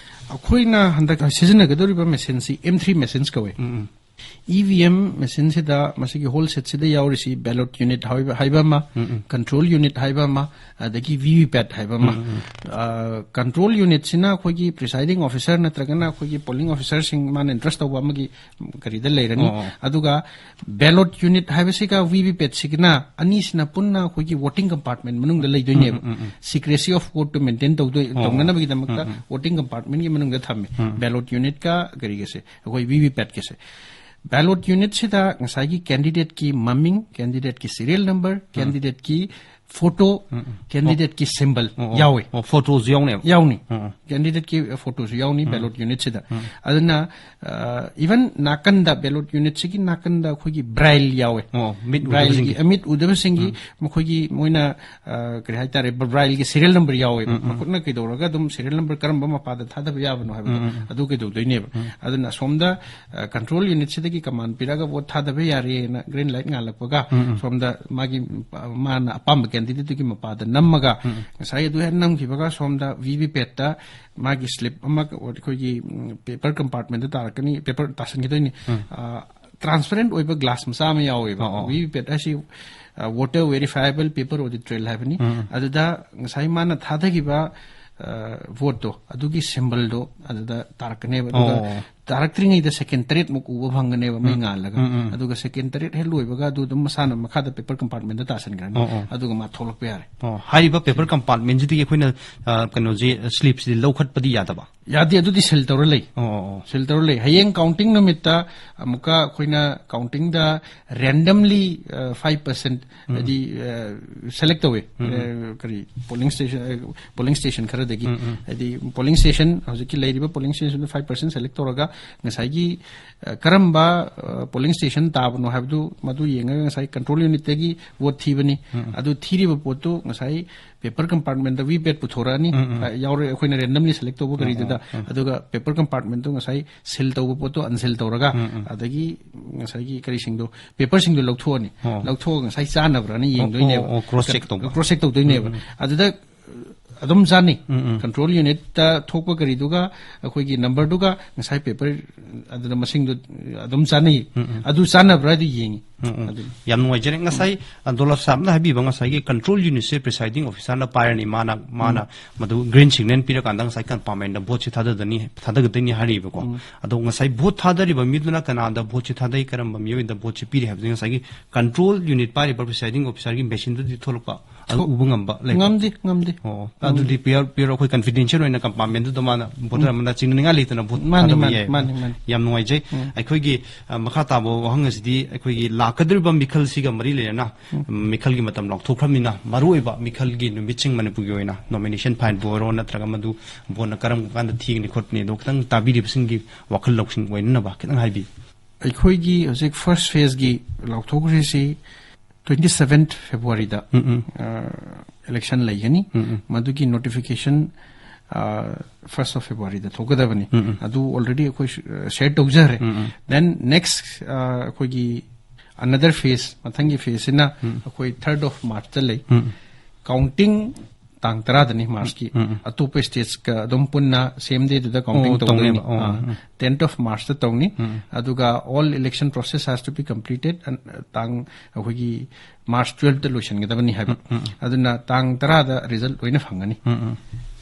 ꯑꯩꯈꯣꯏꯅ ꯍꯟꯗꯛ ꯁꯤꯖꯤꯟꯅꯒꯗꯧꯔꯤꯕ ꯃꯦꯁꯤꯟꯁꯤ ꯑꯦꯝ ꯊ꯭ꯔꯤ ꯃꯦꯁꯤꯟꯁ ꯀꯧꯋꯦ꯫ ꯎꯝ, ꯎꯝ꯫ ꯏ ꯚꯤ ꯑꯦꯝ ꯃꯦꯁꯤꯟꯁꯤꯗ ꯃꯁꯤꯒꯤ ꯍꯣꯜ ꯁꯦꯠꯁꯤꯗ ꯌꯥꯎꯔꯤꯁꯤ ꯕꯦꯂꯣꯠ ꯌꯨꯅꯤꯠ ꯍꯥꯏꯕ, ꯍꯥꯏꯕ ꯑꯃ, ꯎꯝ, ꯎꯝ꯫ ꯀꯟꯇ꯭ꯔꯣꯜ ꯌꯨꯅꯤꯠ ꯍꯥꯏꯕ ꯑꯃ, ꯑꯗꯒꯤ ꯚꯤ ꯚꯤ ꯄꯦꯠ ꯍꯥꯏꯕ ꯑꯃ꯫ ꯎꯝ, ꯎꯝ, ꯎꯝ꯫ ꯑ, ꯀꯟꯇ꯭ꯔꯣꯜ ꯌꯨꯅꯤꯠꯁꯤꯅ ꯑꯩꯈꯣꯏꯒꯤ ꯄ꯭ꯔꯤꯁꯥꯏꯗꯤꯡ ꯑꯣꯐꯤꯁꯔ ꯅꯠꯇ꯭ꯔꯒꯅ ꯑꯩꯈꯣꯏꯒꯤ ꯄꯣꯂꯤꯡ ꯑꯣꯐꯤꯁꯔꯁꯤꯡ ꯃꯥꯅ ꯏꯟꯇꯔꯦꯁ ꯇꯧꯕ ꯑꯃꯒꯤ ꯀꯔꯤꯗ ꯂꯩꯔꯅꯤ꯫ ꯑꯣ, ꯑꯣ꯫ ꯑꯗꯨꯒ ꯕꯦꯂꯣꯠ ꯌꯨꯅꯤꯠ ꯍꯥꯏꯕꯁꯤꯒ ꯚꯤ ꯚꯤ ꯄꯦꯠꯁꯤꯒꯅ ꯑꯅꯤꯁꯤꯅ ꯄꯨꯟꯅ ꯑꯩꯈꯣꯏꯒꯤ ꯚꯣꯇꯤꯡ ꯀꯝꯄꯥꯔꯠꯃꯦꯟ ꯃꯅꯨꯡꯗ ꯂꯩꯗꯣꯏꯅꯦꯕ꯫ ꯎꯝ, ꯎꯝ, ꯎꯝ, ꯎꯝ꯫ ꯁꯤꯀ꯭ꯔꯦꯁꯤ ꯑꯣꯐ ꯚꯣꯠꯇꯨ ꯃꯦꯟꯇꯦꯟ ꯇꯧꯗꯣꯏ-, ꯑꯣ, ꯑꯣ꯫ ꯇꯧꯅꯅꯕꯒꯤꯗꯃꯛꯇ ꯎꯝ, ꯎꯝ꯫ ꯚꯣꯇꯤꯡ ꯀꯝꯄꯥꯔꯠꯃꯦꯟꯒꯤ ꯃꯅꯨꯡꯗ ꯊꯝꯃꯦ꯫ ꯎꯝ꯫ ꯕꯦꯂꯣꯠ ꯌꯨꯅꯤꯠꯀ ꯀꯔꯤꯒꯁꯦ, ꯑꯩꯈꯣꯏ ꯚꯤ ꯚꯤ ꯄꯦꯠꯀꯁꯦ꯫ ꯕꯦꯂꯣꯠ ꯌꯨꯅꯤꯠꯁꯤꯗ ꯉꯁꯥꯏꯒꯤ ꯀꯦꯟꯗꯤꯗꯦꯠꯀꯤ ꯃꯃꯤꯡ, ꯀꯦꯟꯗꯤꯗꯦꯠꯀꯤ ꯁꯤꯔꯤꯌꯦꯜ ꯅꯝꯕꯔ, ꯎꯝ꯫ ꯀꯦꯟꯗꯤꯗꯦꯠꯀꯤ ꯐꯣꯇꯣ, ꯎꯝ, ꯎꯝ꯫ ꯀꯦꯟꯗꯤꯗꯦꯠꯀꯤ ꯁꯤꯝꯕꯜ ꯑꯣ, ꯑꯣ꯫ ꯌꯥꯎꯋꯦ꯫ ꯑꯣ, ꯐꯣꯇꯣꯁꯨ ꯌꯥꯎꯅꯦꯕ? ꯌꯥꯎꯅꯤ꯫ ꯎꯝ, ꯎꯝ꯫ ꯀꯦꯟꯗꯤꯗꯦꯠꯀꯤ ꯐꯣꯇꯣꯁꯨ ꯌꯥꯎꯅꯤ ꯎꯝ꯫ ꯕꯦꯂꯣꯠ ꯌꯨꯅꯤꯠꯁꯤꯗ꯫ ꯎꯝ꯫ ꯑꯗꯨꯅ, ꯑ, ꯏꯚꯟ ꯅꯥꯀꯟꯗ, ꯕꯦꯂꯣꯠ ꯌꯨꯅꯤꯠꯁꯤꯒꯤ ꯅꯥꯀꯟꯗ ꯑꯩꯈꯣꯏꯒꯤ ꯕ꯭ꯔꯥꯏꯜ ꯌꯥꯎꯋꯦ꯫ ꯑꯣ, ꯃꯤꯠ ꯕ꯭ꯔꯥꯏꯜꯒꯤ, ꯎꯗꯕꯁꯤꯡꯒꯤ꯫ ꯑ, ꯃꯤꯠ ꯎꯗꯕꯁꯤꯡꯒꯤ ꯎꯝ꯫ ꯃꯈꯣꯏꯒꯤ ꯃꯣꯏꯅ, ꯑ, ꯀꯔꯤ ꯍꯥꯏꯇꯥꯔꯦ, ꯕ꯭ꯔꯥꯏꯜꯒꯤ ꯁꯤꯔꯤꯌꯦꯜ ꯅꯝꯕꯔ ꯌꯥꯎꯋꯦꯕ꯫ ꯎꯝ, ꯎꯝ꯫ ꯃꯈꯨꯠꯅ ꯀꯩꯗꯧꯔꯒ ꯑꯗꯨꯝ ꯁꯤꯔꯤꯌꯦꯜ ꯅꯝꯕꯔ ꯀꯔꯝꯕ ꯃꯄꯥꯗ ꯊꯥꯗꯕ ꯌꯥꯕꯅꯣ ꯍꯥꯏꯕꯗꯣ ꯎꯝ, ꯎꯝ, ꯎꯝ꯫ ꯑꯗꯨ ꯀꯩꯗꯧꯗꯣꯏꯅꯦꯕ꯫ ꯎꯝ꯫ ꯑꯗꯨꯅ ꯑꯁꯣꯝꯗ, ꯑ, ꯀꯟꯇ꯭ꯔꯣꯜ ꯌꯨꯅꯤꯠꯁꯤꯗꯒꯤ ꯀꯃꯥꯟ ꯄꯤꯔꯒ ꯚꯣꯠ ꯊꯥꯗꯕ ꯌꯥꯔꯦꯅ ꯒ꯭ꯔꯤꯟ ꯂꯥꯏꯠ ꯉꯥꯜꯂꯛꯄꯒ ꯎꯝ, ꯎꯝ꯫ ꯁꯣꯝꯗ ꯃꯥꯒꯤ, ꯑ, ꯃꯥꯅ ꯑꯄꯥꯝꯕ ꯀꯦꯟꯗꯤꯗꯦꯠꯇꯨꯒꯤ ꯃꯄꯥꯗ ꯅꯝꯃꯒ ꯎꯝ, ꯎꯝ꯫ ꯉꯁꯥꯏ ꯑꯗꯨ ꯍꯦꯛ ꯅꯝꯈꯤꯕꯒ ꯁꯣꯝꯗ ꯚꯤ ꯚꯤ ꯄꯦꯠꯇ ꯃꯥꯒꯤ ꯁ꯭ꯂꯤꯞ ꯑꯃ ꯑꯩꯈꯣꯏꯒꯤ, ꯎꯝ, ꯄꯦꯄꯔ ꯀꯝꯄꯥꯔꯠꯃꯦꯟꯗ ꯇꯥꯔꯛꯀꯅꯤ, ꯄꯦꯄꯔ ꯇꯥꯁꯟꯈꯤꯗꯣꯏꯅꯤ꯫ ꯎꯝ꯫ ꯑ, ꯇ꯭ꯔꯥꯟꯁꯄꯦꯔꯦꯟꯠ ꯑꯣꯏꯕ ꯒ꯭ꯂꯥꯁ ꯃꯆꯥ ꯑꯃ ꯌꯥꯎꯋꯦꯕ꯫ ꯑꯣ, ꯑꯣ꯫ ꯚꯤ ꯚꯤ ꯄꯦꯠ ꯍꯥꯏꯁꯤ, ꯑ, ꯚꯣꯇꯔ ꯚꯦꯔꯤꯐꯥꯏꯑꯦꯕꯜ ꯄꯦꯄꯔ ꯑꯣꯗꯤꯠ ꯇ꯭ꯔꯦꯜ ꯍꯥꯏꯕꯅꯤ꯫ ꯎꯝ꯫ ꯑꯗꯨꯗ ꯉꯁꯥꯏ ꯃꯥꯅ ꯊꯥꯗꯈꯤꯕ, ꯑ, ꯚꯣꯠꯇꯣ ꯑꯗꯨꯒꯤ ꯁꯤꯝꯕꯜꯗꯣ ꯑꯗꯨꯗ ꯇꯥꯔꯛꯀꯅꯦꯕ꯫ ꯑꯗꯨꯒ ꯑꯣ꯫ ꯇꯥꯔꯛꯇ꯭ꯔꯤꯉꯩꯗ ꯁꯦꯀꯦꯟ ꯇꯔꯦꯠꯃꯨꯛ ꯎꯕ ꯐꯪꯒꯅꯦꯕ ꯃꯩ ꯎꯝ꯫ ꯉꯥꯜꯂꯒ꯫ ꯎꯝ, ꯎꯝ꯫ ꯑꯗꯨꯒ ꯁꯦꯀꯦꯟ ꯇꯔꯦꯠ ꯍꯦꯛ ꯂꯣꯏꯕꯒ ꯑꯗꯨ ꯑꯗꯨꯝ ꯃꯁꯥꯅ ꯃꯈꯥꯗ ꯄꯦꯄꯔ ꯀꯝꯄꯥꯔꯠꯃꯦꯟꯗ ꯇꯥꯁꯟꯈ꯭ꯔꯅꯤ꯫ ꯑꯣ, ꯑꯣ꯫ ꯑꯗꯨꯒ ꯃꯥ ꯊꯣꯛꯂꯛꯄ ꯌꯥꯔꯦ꯫ ꯑꯣ, ꯍꯥꯏꯔꯤꯕ ꯄꯦꯄꯔ ꯀꯝꯄꯥꯔꯠꯃꯦꯟꯁꯤꯗꯒꯤ ꯑꯩꯈꯣꯏꯅ, ꯑ, ꯀꯩꯅꯣꯁꯦ, ꯁ꯭ꯂꯤꯞꯁꯤꯗꯤ ꯂꯧꯈꯠꯄꯗꯤ ꯌꯥꯗꯕ? ꯌꯥꯗꯦ, ꯑꯗꯨꯗꯤ ꯁꯤꯜ ꯇꯧꯔ ꯂꯩ꯫ ꯑꯣ, ꯑꯣ, ꯑꯣ꯫ ꯁꯤꯜ ꯇꯧꯔ ꯂꯩ꯫ ꯍꯌꯦꯡ ꯀꯥꯎꯟꯇꯤꯡ ꯅꯨꯃꯤꯠꯇ ꯑꯃꯨꯛꯀ ꯑꯩꯈꯣꯏꯅ ꯀꯥꯎꯟꯇꯤꯡꯗ ꯔꯦꯟꯗꯝꯂꯤ, ꯑ, ꯐꯥꯏꯚ ꯄꯥꯔꯁꯦꯟꯠ ꯎꯝ꯫ ꯍꯥꯏꯗꯤ, ꯑ, ꯁꯦꯂꯦꯛ ꯇꯧꯋꯦ꯫ ꯎꯝ, ꯎꯝ꯫ ꯑ, ꯀꯔꯤ, ꯄꯣꯂꯤꯡ ꯁ꯭ꯇꯦꯁꯟ, ꯑ, ꯄꯣꯂꯤꯡ ꯁ꯭ꯇꯦꯁꯟ ꯈꯔꯗꯒꯤ꯫ ꯎꯝ, ꯎꯝ꯫ ꯍꯥꯏꯗꯤ ꯄꯣꯂꯤꯡ ꯁ꯭ꯇꯦꯁꯟ, ꯍꯧꯖꯤꯛꯀꯤ ꯂꯩꯔꯤꯕ ꯄꯣꯂꯤꯡ ꯁ꯭ꯇꯦꯁꯟꯗꯨ ꯐꯥꯏꯚ ꯄꯥꯔꯁꯦꯟꯠ ꯁꯦꯂꯦꯛ ꯇꯧꯔꯒ ꯉꯁꯥꯏꯒꯤ, ꯑ, ꯀꯔꯝꯕ, ꯑ, ꯄꯣꯂꯤꯡ ꯁ꯭ꯇꯦꯁꯟ ꯇꯥꯕꯅꯣ ꯍꯥꯏꯕꯗꯨ ꯃꯗꯨ ꯌꯦꯡꯉꯒ ꯉꯁꯥꯏ ꯀꯟꯇ꯭ꯔꯣꯜ ꯌꯨꯅꯤꯠꯇꯒꯤ ꯚꯣꯠ ꯊꯤꯕꯅꯤ꯫ ꯎꯝ, ꯎꯝ꯫ ꯑꯗꯨ ꯊꯤꯔꯤꯕ ꯄꯣꯠꯇꯨ ꯉꯁꯥꯏ ꯄꯦꯄꯔ ꯀꯝꯄꯥꯔꯠꯃꯦꯟꯗ ꯚꯤ ꯄꯦꯠ ꯄꯨꯊꯣꯔꯛꯑꯅꯤ꯫ ꯎꯝ, ꯎꯝ꯫ ꯑ, ꯌꯥꯎꯔꯦ, ꯑꯩꯈꯣꯏꯅ ꯔꯦꯟꯗꯝꯂꯤ ꯁꯦꯂꯦꯛ ꯇꯧꯕ ꯎꯝ, ꯀꯔꯤꯗꯨꯗ꯫ ꯎꯝ, ꯎꯝ꯫ ꯑꯗꯨꯒ ꯄꯦꯄꯔ ꯀꯝꯄꯥꯔꯠꯃꯦꯟꯗꯨ ꯉꯁꯥꯏ ꯁꯤꯜ ꯇꯧꯕ ꯄꯣꯠꯇꯣ ꯑꯟꯁꯤꯜ ꯇꯧꯔꯒ, ꯎꯝ, ꯎꯝ꯫ ꯑꯗꯒꯤ ꯉꯁꯥꯏꯒꯤ ꯀꯔꯤꯁꯤꯡꯗꯣ, ꯄꯦꯄꯔꯁꯤꯡꯗꯣ ꯂꯧꯊꯣꯛꯑꯅꯤ꯫ ꯑꯣ꯫ ꯂꯧꯊꯣꯛꯑꯒ ꯉꯁꯥꯏ ꯆꯥꯟꯅꯕ꯭ꯔꯥꯅ ꯑꯣ, ꯌꯦꯡꯗꯣꯏꯅꯦꯕ꯫ ꯑꯣ, ꯑꯣ, ꯀ꯭ꯔꯣꯁ ꯆꯦꯛ ꯇꯧꯕ꯫ ꯀ꯭ꯔꯣꯁ ꯆꯦꯛ ꯇꯧꯗꯣꯏꯅꯦꯕ꯫ ꯎꯝ, ꯎꯝ꯫ ꯑꯗꯨꯗ ꯑꯗꯨꯝ ꯆꯥꯟꯅꯩ꯫ ꯎꯝ, ꯎꯝ꯫ ꯀꯟꯇ꯭ꯔꯣꯜ ꯌꯨꯅꯤꯠꯇ ꯊꯣꯛꯄ ꯀꯔꯤꯗꯨꯒ ꯑꯩꯈꯣꯏꯒꯤ ꯅꯝꯕꯔꯗꯨꯒ ꯉꯁꯥꯏ ꯄꯦꯄꯔ ꯑꯗꯨꯗ ꯃꯁꯤꯡꯗꯣ ꯑꯗꯨꯝ ꯆꯥꯟꯅꯩ꯫ ꯎꯝ, ꯎꯝ꯫ ꯑꯗꯨ ꯆꯥꯟꯅꯕ꯭ꯔꯥ ꯍꯥꯏꯗꯨ ꯌꯦꯡꯉꯤ꯫ ꯎꯝ, ꯎꯝ꯫ ꯑꯗꯨꯅꯤ꯫ ꯌꯥꯝ ꯅꯨꯡꯉꯥꯏꯖꯔꯦ꯫ ꯉꯁꯥꯏ, ꯑ, ꯗꯣꯂꯞ ꯁꯥꯍꯕꯅ ꯍꯥꯏꯕꯤꯕ ꯉꯁꯥꯏꯒꯤ ꯀꯟꯇ꯭ꯔꯣꯜ ꯌꯨꯅꯤꯠꯁꯦ ꯄ꯭ꯔꯤꯁꯥꯏꯗꯤꯡ ꯑꯣꯐꯤꯁꯔꯅ ꯄꯥꯏꯔꯅꯤ, ꯃꯥꯅ, ꯃꯥꯅ ꯎꯝ꯫ ꯃꯗꯨ ꯒ꯭ꯔꯤꯟ ꯁꯤꯒꯅꯦꯜ ꯄꯤꯔꯀꯥꯟꯗ ꯉꯁꯥꯏ ꯀꯝꯄꯥꯔꯠꯃꯦꯟꯗ ꯚꯣꯠꯁꯦ ꯊꯥꯗꯗꯅꯤ, ꯊꯥꯗꯒꯗꯣꯏꯅꯤ ꯍꯥꯏꯔꯤꯕꯀꯣ꯫ ꯎꯝ꯫ ꯑꯗꯣ ꯉꯁꯥꯏ ꯚꯣꯠ ꯊꯥꯗꯔꯤꯕ ꯃꯤꯗꯨꯅ ꯀꯅꯥꯗ ꯚꯣꯠꯁꯦ ꯊꯥꯗꯩ, ꯀꯔꯝꯕ ꯃꯤꯑꯣꯏꯗ ꯚꯣꯠꯁꯦ ꯄꯤꯔꯤ ꯍꯥꯏꯕꯁꯦ ꯉꯁꯥꯏꯒꯤ ꯀꯟꯇ꯭ꯔꯣꯜ ꯌꯨꯅꯤꯠ ꯄꯥꯏꯔꯤꯕ ꯄ꯭ꯔꯤꯁꯥꯏꯗꯤꯡ ꯑꯣꯐꯤꯁꯔꯒꯤ ꯃꯦꯁꯤꯟꯗꯨꯗꯤ ꯊꯣꯛꯂꯛꯄ ꯑꯗꯨ ꯎꯕ ꯉꯝꯕ ꯂꯩꯕ꯭ꯔꯥ? ꯉꯝꯗꯦ, ꯉꯝꯗꯦ꯫ ꯑꯣ, ꯑꯗꯨꯗꯤ pure, pure ꯑꯩꯈꯣꯏ confidential ꯑꯣꯏꯅ compartment ꯗꯨꯗ ꯃꯥꯅ voter ꯑꯃꯅ ꯆꯤꯡꯅꯅꯤꯡꯉꯥꯏ ꯂꯩꯇꯅ vote ꯃꯥꯅꯤ, ꯊꯥꯗꯕ ꯃꯥꯅꯤ, ꯌꯥꯏ꯫ ꯃꯥꯅꯤ, ꯃꯥꯅꯤ꯫ ꯌꯥꯝ ꯅꯨꯡꯉꯥꯏꯖꯩ꯫ ꯎꯝ꯫ ꯑꯩꯈꯣꯏꯒꯤ, ꯑ, ꯃꯈꯥ ꯇꯥꯕ ꯋꯥꯍꯪ ꯑꯁꯤꯗꯤ ꯑꯩꯈꯣꯏꯒꯤ ꯂꯥꯛꯀꯗꯧꯔꯤꯕ ꯃꯤꯈꯜꯁꯤꯒ ꯃꯔꯤ ꯂꯩꯅꯅ, ꯎꯝ꯫ ꯃꯤꯈꯜꯒꯤ ꯃꯇꯝ ꯂꯥꯎꯊꯣꯛꯈ꯭ꯔꯕꯅꯤꯅ, ꯃꯔꯨꯑꯣꯏꯕ ꯃꯤꯈꯜꯒꯤ ꯅꯨꯃꯤꯠꯁꯤꯡ ꯃꯅꯤꯄꯨꯔꯒꯤ ꯑꯣꯏꯅ nomination ꯐꯥꯏꯟꯕꯨ ꯑꯣꯏꯔꯣ, ꯅꯠꯇ꯭ꯔꯒ ꯃꯗꯨ vote ꯅ ꯀꯔꯝ ꯀꯥꯟꯗ ꯊꯤꯒꯅꯤ ꯈꯣꯠꯀꯅꯤ, ꯑꯗꯣ ꯈꯤꯇꯪ ꯇꯥꯕꯤꯔꯤꯕꯁꯤꯡꯒꯤ ꯋꯥꯈꯜ ꯂꯧꯁꯤꯡ ꯑꯣꯏꯅꯅꯕ ꯈꯤꯇꯪ ꯍꯥꯏꯕꯤꯌꯨ꯫ ꯑꯩꯈꯣꯏꯒꯤ ꯍꯧꯖꯤꯛ first phase ꯀꯤ ꯂꯥꯎꯊꯣꯛꯈ꯭ꯔꯤꯁꯤ twenty seventh February ꯗ, ꯎꯝ, ꯎꯝ꯫ ꯑ, election ꯂꯩꯒꯅꯤ꯫ ꯎꯝ, ꯎꯝ꯫ ꯃꯗꯨꯒꯤ notification, ꯑ, first of February ꯗ ꯊꯣꯛꯀꯗꯕꯅꯤ꯫ ꯎꯝ, ꯎꯝ꯫ ꯑꯗꯨ already ꯑꯩꯈꯣꯏ ꯁ-, share ꯇꯧꯖꯈ꯭ꯔꯦ꯫ ꯎꯝ, ꯎꯝ꯫ Then next, ꯑ, ꯑꯩꯈꯣꯏꯒꯤ another phase, ꯃꯊꯪꯒꯤ phase ꯁꯤꯅ ꯎꯝ꯫ ꯑꯩꯈꯣꯏ third of March ꯇ ꯂꯩ꯫ ꯎꯝ, ꯎꯝ꯫ Counting ꯇꯥꯡ ꯇꯔꯥꯗꯅꯤ March ꯀꯤ꯫ ꯎꯝ, ꯎꯝ꯫ ꯑꯇꯣꯞꯄ states ꯀ ꯑꯗꯨꯝ ꯄꯨꯟꯅ same day ꯗꯨꯗ counting ꯑꯣ, ꯇꯧꯗꯣꯏꯅꯤ꯫ ꯇꯧꯅꯦꯕ꯫ ꯑꯣ, ꯑꯥ, ꯎꯝ꯫ Tenth of March ꯇ ꯇꯧꯅꯤ꯫ ꯎꯝ꯫ ꯑꯗꯨꯒ all election process has to be completed, ꯑꯟ-, ꯇꯥꯡ, ꯑꯩꯈꯣꯏꯒꯤ March twelve ꯇ ꯂꯣꯏꯁꯤꯟꯒꯗꯕꯅꯤ ꯍꯥꯏꯕ꯫ ꯎꯝ, ꯎꯝ꯫ ꯑꯗꯨꯅ ꯇꯥꯡ ꯇꯔꯥꯗ result ꯂꯣꯏꯅ ꯐꯪꯒꯅꯤ꯫ ꯎꯝ, ꯎꯝ꯫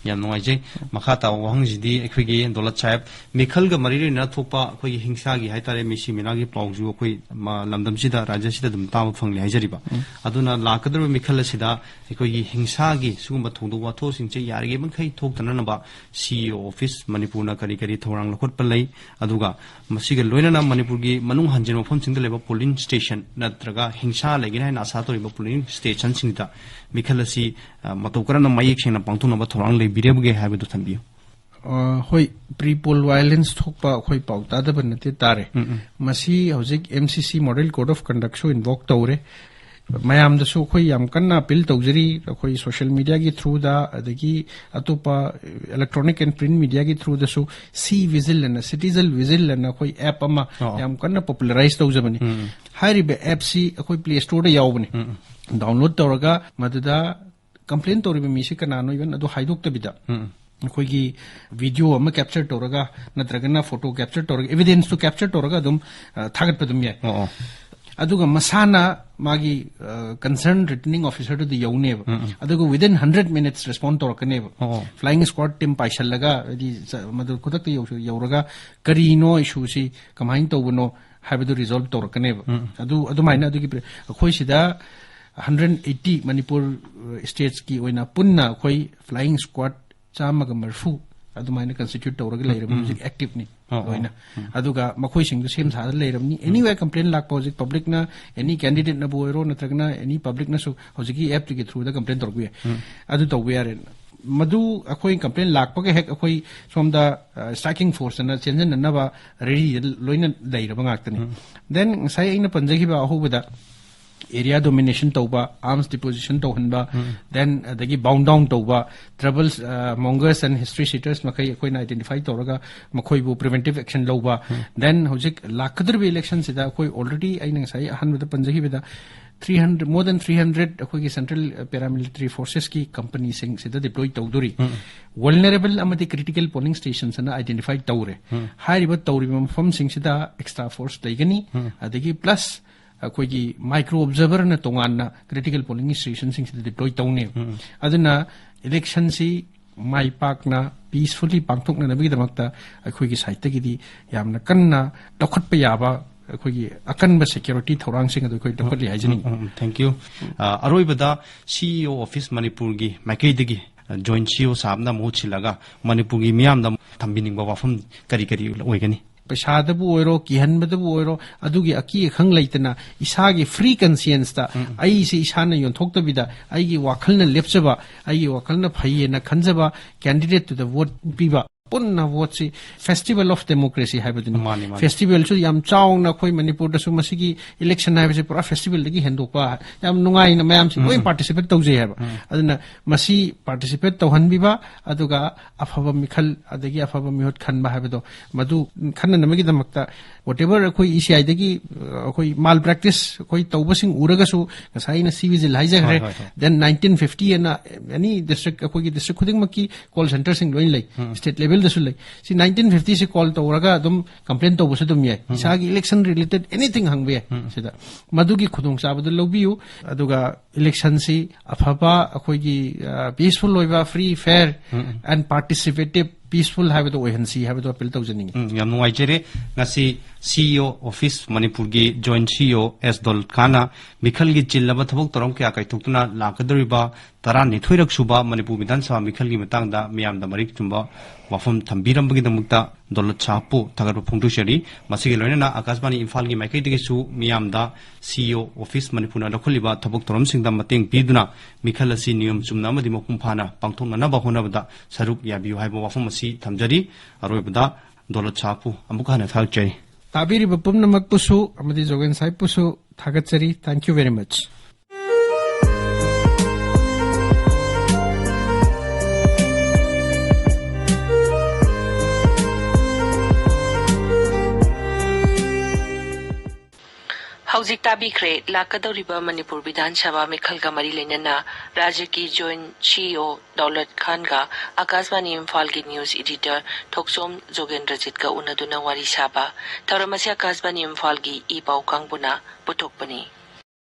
ꯌꯥꯝ ꯅꯨꯡꯉꯥꯏꯖꯩ꯫ ꯃꯈꯥ ꯇꯥꯕ ꯋꯥꯍꯪꯁꯤꯗꯤ ꯑꯩꯈꯣꯏꯒꯤ ꯗꯣꯂꯠ ꯁꯥꯍꯦꯕ, ꯃꯤꯈꯜꯒ ꯃꯔꯤ ꯂꯩꯅꯅ ꯊꯣꯛꯄ ꯑꯩꯈꯣꯏꯒꯤ ꯍꯤꯡꯁꯥꯒꯤ ꯍꯥꯏꯇꯥꯔꯦ, ꯃꯤꯁꯤ ꯃꯤꯅꯥꯒꯤ ꯄꯥꯎꯁꯨ ꯑꯩꯈꯣꯏ ꯃ-, ꯂꯝꯗꯝꯁꯤꯗ, ꯔꯥꯖ꯭ꯌꯁꯤꯗ ꯑꯗꯨꯝ ꯇꯥꯕ ꯐꯪꯂꯦ ꯍꯥꯏꯖꯔꯤꯕ꯫ ꯎꯝ꯫ ꯑꯗꯨꯅ ꯂꯥꯛꯀꯗꯧꯔꯤꯕ ꯃꯤꯈꯜ ꯑꯁꯤꯗ ꯑꯩꯈꯣꯏꯒꯤ ꯍꯤꯡꯁꯥꯒꯤ ꯁꯤꯒꯨꯝꯕ ꯊꯧꯗꯣꯛ ꯋꯥꯊꯣꯛꯁꯤꯡꯁꯦ ꯌꯥꯔꯤꯈꯩ ꯃꯈꯩ ꯊꯣꯛꯇꯅꯅꯕ C E O office ꯃꯅꯤꯄꯨꯔꯅ ꯀꯔꯤ ꯀꯔꯤ ꯊꯧꯔꯥꯡ ꯂꯧꯈꯠꯄ ꯂꯩ, ꯑꯗꯨꯒ ꯃꯁꯤꯒ ꯂꯣꯏꯅꯅ ꯃꯅꯤꯄꯨꯔꯒꯤ ꯃꯅꯨꯡ ꯍꯟꯖꯤꯟꯕ ꯃꯐꯝꯁꯤꯡꯗ ꯂꯩꯕ polling station ꯅꯠꯇ꯭ꯔꯒ ꯍꯤꯡꯁꯥ ꯂꯩꯒꯅꯤ ꯍꯥꯏꯅ ꯑꯁꯥ ꯇꯧꯔꯤꯕ polling stationꯁꯤꯡꯗ ꯃꯤꯈꯜ ꯑꯁꯤ, ꯑ, ꯃꯇꯧ ꯀꯔꯝꯅ ꯃꯌꯦꯛ ꯁꯦꯡꯅ ꯄꯥꯡꯊꯣꯛꯅꯕ ꯊꯧꯔꯥꯡ ꯂꯩꯕꯤꯔꯕꯒꯦ ꯍꯥꯏꯕꯗꯨ ꯊꯝꯕꯤꯌꯨ꯫ ꯑ, ꯍꯣꯏ, pre poll violence ꯊꯣꯛꯄ ꯑꯩꯈꯣꯏ ꯄꯥꯎ ꯇꯥꯗꯕ ꯅꯠꯇꯦ, ꯇꯥꯔꯦ꯫ ꯎꯝ, ꯎꯝ꯫ ꯃꯁꯤ ꯍꯧꯖꯤꯛ M C C Model Code of Conductꯁꯨ invoke ꯇꯧꯔꯦ꯫ ꯃꯌꯥꯝꯗꯁꯨ ꯑꯩꯈꯣꯏ ꯌꯥꯝ ꯀꯟꯅ appeal ꯇꯧꯖꯔꯤ, ꯑꯩꯈꯣꯏ social mediaꯒꯤ throughꯗ, ꯑꯗꯒꯤ ꯑꯇꯣꯞꯄ electronic and print mediaꯒꯤ throughꯗꯁꯨ C Vigil ꯑꯅ, Citizen Vigil ꯑꯅ ꯑꯩꯈꯣꯏ app ꯑꯃ ꯑꯣ꯫ ꯌꯥꯝ ꯀꯟꯅ popularize ꯇꯧꯖꯕꯅꯤ꯫ ꯎꯝ꯫ ꯍꯥꯏꯔꯤꯕ appꯁꯤ ꯑꯩꯈꯣꯏ Play Storeꯗ ꯌꯥꯎꯕꯅꯤ꯫ ꯎꯝ꯫ Download ꯇꯧꯔꯒ ꯃꯗꯨꯗ complain ꯇꯧꯔꯤꯕ ꯃꯤꯁꯤ ꯀꯅꯥꯅꯣ, even ꯑꯗꯨ ꯍꯥꯏꯗꯣꯛꯇꯕꯤꯗ, ꯎꯝ꯫ ꯑꯩꯈꯣꯏꯒꯤ video ꯑꯃ capture ꯇꯧꯔꯒ, ꯅꯠꯇ꯭ꯔꯒꯅ photo capture ꯇꯧꯔꯒ, evidenceꯇꯨ capture ꯇꯧꯔꯒ ꯑꯗꯨꯝ, ꯑ, ꯊꯥꯒꯠꯄ ꯑꯗꯨꯝ ꯌꯥꯏ꯫ ꯑꯣ, ꯑꯣ꯫ ꯑꯗꯨꯒ ꯃꯁꯥꯅ ꯃꯥꯒꯤ, ꯑ, concerned returning officerꯗꯨꯗ ꯌꯧꯅꯦꯕ꯫ ꯎꯝ, ꯎꯝ꯫ ꯑꯗꯨꯒ within hundred minutes respond ꯇꯧꯔꯛꯀꯅꯦꯕ꯫ ꯑꯣ, ꯑꯣ꯫ Flying squad team ꯄꯥꯏꯁꯜꯂꯒ, ꯍꯥꯏꯗꯤ, ꯆ-, ꯃꯗꯨ ꯈꯨꯗꯛꯇ ꯌꯧꯁ-, ꯌꯧꯔꯒ ꯀꯔꯤꯅꯣ issueꯁꯤ, ꯀꯃꯥꯏꯅ ꯇꯧꯕꯅꯣ ꯍꯥꯏꯕꯗꯨ resolve ꯇꯧꯔꯛꯀꯅꯦꯕ꯫ ꯎꯝ, ꯎꯝ꯫ ꯑꯗꯨ, ꯑꯗꯨꯃꯥꯏꯅ ꯑꯗꯨꯒꯤ ꯄ꯭ꯔ-, ꯑꯩꯈꯣꯏ ꯁꯤꯗ ꯍꯟꯗ꯭ꯔꯦꯠ ꯑꯩꯠꯇꯤ ꯃꯅꯤꯄꯨꯔ ꯁ꯭ꯇꯦꯠꯁꯀꯤ ꯑꯣꯏꯅ ꯄꯨꯟꯅ ꯑꯩꯈꯣꯏ ꯐ꯭ꯂꯥꯏꯌꯤꯡ ꯁ꯭ꯀ꯭ꯋꯥꯗ ꯆꯥꯝꯃꯒ ꯃꯔꯤꯐꯨ ꯑꯗꯨꯃꯥꯏꯅ ꯀꯟꯁꯇꯤꯇ꯭ꯌꯨꯠ ꯇꯧꯔꯒ ꯂꯩꯔꯕꯅꯤ ꯍꯧꯖꯤꯛ ꯑꯦꯛꯇꯤꯞꯅꯤ ꯑꯣ, ꯑꯣ. ꯂꯣꯏꯅ꯫ ꯑꯗꯨꯒ ꯃꯈꯣꯏꯁꯤꯡꯗꯨ ꯁꯦꯝ ꯁꯥꯗ ꯂꯩꯔꯕꯅꯤ꯫ ꯑꯦꯅꯤꯋꯦ ꯀꯝꯄ꯭ꯂꯦꯟ ꯂꯥꯛꯄ ꯍꯧꯖꯤꯛ ꯄꯕ꯭ꯂꯤꯛꯅ, ꯑꯦꯅꯤ ꯀꯦꯟꯗꯤꯗꯦꯠꯅꯕꯨ ꯑꯣꯏꯔꯣ ꯅꯠꯇ꯭ꯔꯒꯅ ꯑꯦꯅꯤ ꯄꯕ꯭ꯂꯤꯛꯅꯁꯨ ꯍꯧꯖꯤꯛꯀꯤ ꯑꯦꯞꯇꯨꯒꯤ ꯊ꯭ꯔꯨꯗ ꯀꯝꯄ꯭ꯂꯦꯟ ꯇꯧꯔꯛꯄ ꯌꯥꯏ꯫ ꯑꯗꯨ ꯇꯧꯕ ꯌꯥꯔꯦ꯫ ꯃꯗꯨ ꯑꯩꯈꯣꯏ ꯀꯝꯄ꯭ꯂꯦꯟ ꯂꯥꯛꯄꯒ ꯍꯦꯛ ꯑꯩꯈꯣꯏ ꯁꯣꯝꯗ ꯁ꯭ꯇ꯭ꯔꯥꯏꯀꯤꯡ ꯐꯣꯔꯁꯇꯅ ꯆꯦꯟꯁꯤꯟꯅꯅꯕ ꯔꯦꯗꯤꯗ ꯂꯣꯏꯅ ꯂꯩꯔꯕ ꯉꯥꯛꯇꯅꯤ꯫ ꯗꯦꯟ ꯉꯁꯥꯏ ꯑꯩꯅ ꯄꯟꯖꯈꯤꯕ ꯑꯍꯧꯕꯗ ꯑꯦꯔꯤꯌꯥ ꯗꯣꯃꯤꯅꯦꯁꯟ ꯇꯧꯕ, ꯑꯥꯔꯝꯁ ꯗꯤꯄꯣꯖꯤꯁꯟ ꯇꯧꯍꯟꯕ, ꯗꯦꯟ ꯑꯗꯒꯤ ꯕꯥꯎꯟ ꯗꯥꯎꯟ ꯇꯧꯕ, ꯇ꯭ꯔꯕꯜ ꯃꯣꯡꯒꯔꯁ ꯑꯦꯟ ꯍꯤꯁꯇ꯭ꯔꯤ ꯁꯤꯇꯔꯁ ꯃꯈꯩ ꯑꯩꯈꯣꯏꯅ ꯑꯥꯏꯗꯦꯟꯇꯤꯐꯥꯏ ꯇꯧꯔꯒ ꯃꯈꯣꯏꯕꯨ ꯄ꯭ꯔꯤꯚꯦꯟꯇꯤꯞ ꯑꯦꯛꯁꯟ ꯂꯧꯕ, ꯗꯦꯟ ꯍꯧꯖꯤꯛ ꯂꯥꯛꯀꯗꯧꯔꯤꯕ ꯏꯂꯦꯛꯁꯟꯁꯤꯗ ꯑꯩꯈꯣꯏ ꯑꯣꯜꯔꯦꯗꯤ ꯑꯩꯅ ꯉꯁꯥꯏ ꯑꯍꯥꯟꯕꯗ ꯄꯟꯖꯈꯤꯕꯗ three hundred, more than three hundred ꯑꯩꯈꯣꯏꯒꯤ ꯁꯦꯟꯇ꯭ꯔꯦꯜ ꯄꯦꯔꯥꯃꯤꯂꯤꯇꯔꯤ ꯐꯣꯔꯁꯦꯁꯀꯤ ꯀꯝꯄꯅꯤꯁꯤꯡꯁꯤꯗ ꯗꯤꯄ꯭ꯂꯣꯏ ꯇꯧꯗꯣꯔꯤ꯫ ꯋꯜꯅꯔꯦꯕꯜ ꯑꯃꯗꯤ ꯀ꯭ꯔꯤꯇꯤꯀꯦꯜ ꯄꯣꯂꯤꯡ ꯁ꯭ꯇꯦꯁꯟꯁ ꯑꯅ ꯑꯥꯏꯗꯦꯟꯇꯤꯐꯥꯏ ꯇꯧꯔꯦ꯫ ꯍꯥꯏꯔꯤꯕ ꯇꯧꯔꯤꯕ ꯃꯐꯝꯁꯤꯡꯁꯤꯗ ꯑꯦꯛꯁꯇ꯭ꯔꯥ ꯐꯣꯔꯁ ꯂꯩꯒꯅꯤ, ꯑꯗꯒꯤ ꯄ꯭ꯂꯁ ꯑꯩꯈꯣꯏꯒꯤ ꯃꯥꯏꯀ꯭ꯔꯣ ꯑꯣꯕꯖꯔꯚꯔꯅ ꯇꯣꯉꯥꯟꯅ ꯀ꯭ꯔꯤꯇꯤꯀꯦꯜ ꯄꯣꯂꯤꯡ ꯁ꯭ꯇꯦꯁꯟꯁꯤꯡꯁꯤꯗ ꯗꯤꯄ꯭ꯂꯣꯏ ꯇꯧꯅꯦꯕ꯫ ꯑꯗꯨꯅ ꯏꯂꯦꯛꯁꯟꯁꯤ ꯃꯥꯏ ꯄꯥꯛꯅ ꯄꯤꯁꯐꯨꯜꯂꯤ ꯄꯥꯡꯊꯣꯛꯅꯅꯕꯒꯤꯗꯃꯛꯇ ꯑꯩꯈꯣꯏꯒꯤ ꯁꯥꯏꯠꯇꯒꯤꯗꯤ ꯌꯥꯝꯅ ꯀꯟꯅ ꯂꯧꯈꯠꯄ ꯌꯥꯕ ꯑꯩꯈꯣꯏꯒꯤ ꯑꯀꯟꯕ ꯁꯦꯀ꯭ꯌꯨꯔꯤꯇꯤ ꯊꯧꯔꯥꯡꯁꯤꯡ ꯑꯗꯨ ꯑꯩꯈꯣꯏ ꯂꯧꯈꯠꯂꯤ ꯍꯥꯏꯖꯅꯤꯡꯉꯤ꯫ ꯎꯝ, ꯎꯝ, thank you. ꯑ, ꯑꯔꯣꯏꯕꯗ ꯁꯤꯏꯑꯣ ꯑꯣꯐꯤꯁ ꯃꯅꯤꯄꯨꯔꯒꯤ ꯃꯥꯏꯀꯩꯗꯒꯤ, ꯑ, ꯖꯣꯏꯟꯠ ꯁꯤꯏꯑꯣ ꯁꯥꯍꯕꯅ ꯃꯍꯨꯠ ꯁꯤꯜꯂꯒ ꯃꯅꯤꯄꯨꯔꯒꯤ ꯃꯤꯌꯥꯝꯗ ꯊꯝꯕꯤꯅꯤꯡꯕ ꯋꯥꯐꯝ ꯀꯔꯤ ꯀꯔꯤ ꯑꯣꯏꯒꯅꯤ? ꯄꯩꯁꯥꯗꯕꯨ ꯑꯣꯏꯔꯣ, ꯀꯤꯍꯟꯕꯗꯕꯨ ꯑꯣꯏꯔꯣ, ꯑꯗꯨꯒꯤ ꯑꯀꯤ ꯑꯈꯪ ꯂꯩꯇꯅ ꯏꯁꯥꯒꯤ ꯐ꯭ꯔꯤ ꯀꯟꯁꯤꯌꯦꯟꯁꯇ ꯑꯩꯁꯦ ꯏꯁꯥꯅ ꯌꯣꯟꯊꯣꯛꯇꯕꯤꯗ ꯑꯩꯒꯤ ꯋꯥꯈꯜꯅ ꯂꯦꯞꯆꯕ, ꯑꯩꯒꯤ ꯋꯥꯈꯜꯅ ꯐꯩꯌꯦꯅ ꯈꯟꯖꯕ ꯀꯦꯟꯗꯤꯗꯦꯠꯇꯨꯗ ꯚꯣꯠ ꯄꯤꯕ꯫ ꯄꯨꯟꯅ ꯚꯣꯠꯁꯤ ꯐꯦꯁꯇꯤꯚꯦꯜ ꯑꯣꯐ ꯗꯦꯃꯣꯀ꯭ꯔꯦꯁꯤ ꯍꯥꯏꯕꯗꯨꯅꯤ꯫ ꯃꯥꯅꯤ, ꯃꯥꯅꯤ꯫ ꯐꯦꯁꯇꯤꯚꯦꯜꯁꯨ ꯌꯥꯝ ꯆꯥꯎꯅ ꯑꯩꯈꯣꯏ ꯃꯅꯤꯄꯨꯔꯗꯁꯨ ꯃꯁꯤꯒꯤ ꯏꯂꯦꯛꯁꯟ ꯍꯥꯏꯕꯁꯤ ꯄꯨꯔꯥ ꯐꯦꯁꯇꯤꯚꯦꯜꯗꯒꯤ ꯍꯦꯟꯗꯣꯛꯄ, ꯌꯥꯝ ꯅꯨꯡꯉꯥꯏꯅ ꯃꯌꯥꯝꯁꯤ ꯂꯣꯏ ꯄꯥꯔꯇꯤꯁꯤꯄꯦꯠ ꯇꯧꯖꯩ ꯍꯥꯏꯕ꯫ ꯑꯗꯨꯅ ꯃꯁꯤ ꯄꯥꯔꯇꯤꯁꯤꯄꯦꯠ ꯇꯧꯍꯟꯕꯤꯕ, ꯑꯗꯨꯒ ꯑꯐꯕ ꯃꯤꯈꯜ ꯑꯗꯒꯤ ꯑꯐꯕ ꯃꯤꯍꯨꯠ ꯈꯟꯕ ꯍꯥꯏꯕꯗꯣ, ꯃꯗꯨ ꯈꯟꯅꯅꯕꯒꯤꯗꯃꯛꯇ whatever ꯑꯩꯈꯣꯏ ꯏ ꯁꯤ ꯑꯥꯏꯗꯒꯤ, ꯑ, ꯑꯩꯈꯣꯏ ꯃꯥꯜ ꯄ꯭ꯔꯦꯛꯇꯤꯁ ꯑꯩꯈꯣꯏ ꯇꯧꯕꯁꯤꯡ ꯎꯔꯒꯁꯨ, ꯉꯁꯥꯏ ꯑꯩꯅ ꯁꯤ ꯚꯤꯖꯤꯜ ꯍꯥꯏꯖꯈ꯭ꯔꯦ꯫ ꯍꯣꯏ, ꯍꯣꯏ, ꯍꯣꯏ꯫ Then nineteen fifty ꯑꯅ ꯑꯦꯅꯤ ꯗꯤꯁꯇ꯭ꯔꯤꯛ, ꯑꯩꯈꯣꯏꯒꯤ ꯗꯤꯁꯇ꯭ꯔꯤꯛ ꯈꯨꯗꯤꯡꯃꯛꯀꯤ ꯀꯣꯜ ꯁꯦꯟꯇꯔꯁꯤꯡ ꯂꯣꯏꯅ ꯂꯩ, ꯁ꯭ꯇꯦꯠ ꯂꯦꯚꯦꯜꯗꯁꯨ ꯂꯩ꯫ ꯁꯤ ꯅꯥꯏꯟꯇꯤꯟ ꯐꯤꯐꯇꯤꯁꯤ ꯀꯣꯜ ꯇꯧꯔꯒ ꯑꯗꯨꯝ ꯀꯝꯄ꯭ꯂꯦꯟ ꯇꯧꯕꯁꯨ ꯑꯗꯨꯝ ꯌꯥꯏ꯫ ꯏꯁꯥꯒꯤ ꯏꯂꯦꯛꯁꯟ ꯔꯤꯂꯦꯇꯦꯠ ꯑꯦꯅꯤꯊꯤꯡ ꯍꯪꯕ ꯌꯥꯏ꯫ ꯁꯤꯗ ꯃꯗꯨꯒꯤ ꯈꯨꯗꯣꯡꯆꯥꯕꯗꯨ ꯂꯧꯕꯤꯌꯨ꯫ ꯑꯗꯨꯒ ꯏꯂꯦꯛꯁꯟꯁꯤ ꯑꯐꯕ, ꯑꯩꯈꯣꯏꯒꯤ, ꯑ, ꯄꯤꯁꯐꯨꯜ ꯑꯣꯏꯕ, ꯐ꯭ꯔꯤ, ꯐꯦꯌꯔ ꯑꯦꯟ ꯄꯥꯔꯇꯤꯁꯤꯄꯦꯇꯤꯞ, ꯄꯤꯁꯐꯨꯜ ꯍꯥꯏꯕꯗꯣ ꯑꯣꯏꯍꯟꯁꯤ ꯍꯥꯏꯕꯗꯣ ꯑꯄꯤꯜ ꯇꯧꯖꯅꯤꯡꯉꯤ꯫ ꯎꯝ, ꯌꯥꯝ ꯅꯨꯡꯉꯥꯏꯖꯔꯦ꯫ ꯉꯁꯤ CEO Office ꯃꯅꯤꯄꯨꯔꯒꯤ Joint CEO S ꯗꯧꯂꯠ ꯈꯥꯟꯅ ꯃꯤꯈꯜꯒꯤ ꯆꯤꯜꯂꯕ ꯊꯕꯛ ꯊꯧꯔꯝ ꯀꯌꯥ ꯀꯥꯏꯊꯣꯛꯇꯨꯅ ꯂꯥꯛꯀꯗꯧꯔꯤꯕ ꯇꯔꯥꯅꯤꯊꯣꯏꯔꯛ ꯁꯨꯕ ꯃꯅꯤꯄꯨꯔ ꯕꯤꯙꯥꯟ ꯁꯚꯥ ꯃꯤꯈꯜꯒꯤ ꯃꯇꯥꯡꯗ ꯃꯤꯌꯥꯝꯗ ꯃꯔꯤꯛ ꯆꯨꯝꯕ ꯋꯥꯐꯝ ꯊꯝꯕꯤꯔꯝꯕꯒꯤꯗꯃꯛꯇ ꯗꯧꯂꯠ ꯁꯥꯍꯕꯄꯨ ꯊꯥꯒꯠꯄ ꯐꯣꯡꯗꯣꯛꯆꯔꯤ꯫ ꯃꯁꯤꯒꯤ ꯂꯣꯏꯅꯅ ꯑꯀꯥꯁꯕꯥꯅꯤ ꯏꯝꯐꯥꯜꯒꯤ ꯃꯥꯏꯀꯩꯗꯒꯤꯁꯨ ꯃꯤꯌꯥꯝꯗ CEO Office ꯃꯅꯤꯄꯨꯔꯅ ꯂꯧꯈꯠꯂꯤꯕ ꯊꯕꯛ ꯊꯧꯔꯝꯁꯤꯡꯗ ꯃꯇꯦꯡ ꯄꯤꯗꯨꯅ ꯃꯤꯈꯜ ꯑꯁꯤ ꯅꯤꯌꯣꯝ ꯆꯨꯝꯅ ꯑꯃꯗꯤ ꯃꯄꯨꯡ ꯐꯥꯅ ꯄꯥꯡꯊꯣꯛꯅꯅꯕ ꯍꯣꯠꯅꯕꯗ ꯁꯔꯨꯛ ꯌꯥꯕꯤꯌꯨ ꯍꯥꯏꯕ ꯋꯥꯐꯝ ꯑꯁꯤ ꯊꯝꯖꯔꯤ꯫ ꯑꯔꯣꯏꯕꯗ ꯗꯧꯂꯠ ꯁꯥꯍꯕꯄꯨ ꯑꯃꯨꯛ ꯍꯟꯅ ꯊꯥꯒꯠꯆꯔꯤ꯫ ꯇꯥꯕꯤꯔꯤꯕ ꯄꯨꯝꯅꯃꯛꯄꯨꯁꯨ ꯑꯃꯗꯤ ꯖꯣꯒꯦꯟ ꯁꯥꯍꯤꯕꯄꯨꯁꯨ ꯊꯥꯒꯠꯆꯔꯤ꯫ Thank you very much. ꯍꯧꯖꯤꯛ ꯇꯥꯕꯤꯈ꯭ꯔꯦ ꯂꯥꯛꯀꯗꯧꯔꯤꯕ ꯃꯅꯤꯄꯨꯔ ꯕꯤꯙꯥꯟ ꯁꯚꯥ ꯃꯤꯈꯜꯒ ꯃꯔꯤ ꯂꯩꯅꯅ ꯔꯥꯖ꯭ꯌꯒꯤ Joint CEO ꯗꯧꯂꯠ ꯈꯥꯟꯒ ꯑꯀꯥꯁꯕꯥꯅꯤ ꯏꯝꯐꯥꯜꯒꯤ news editor ꯊꯣꯛꯆꯣꯝ ꯖꯣꯒꯦꯟꯗ꯭ꯔꯖꯤꯠꯀ ꯎꯅꯗꯨꯅ ꯋꯥꯔꯤ ꯁꯥꯕ꯫ ꯊꯧꯔꯝ ꯑꯁꯤ ꯑꯀꯥꯁꯕꯥꯅꯤ ꯏꯝꯐꯥꯜꯒꯤ ꯏ ꯄꯥꯎ ꯀꯥꯡꯕꯨꯅ ꯄꯨꯊꯣꯛꯄꯅꯤ꯫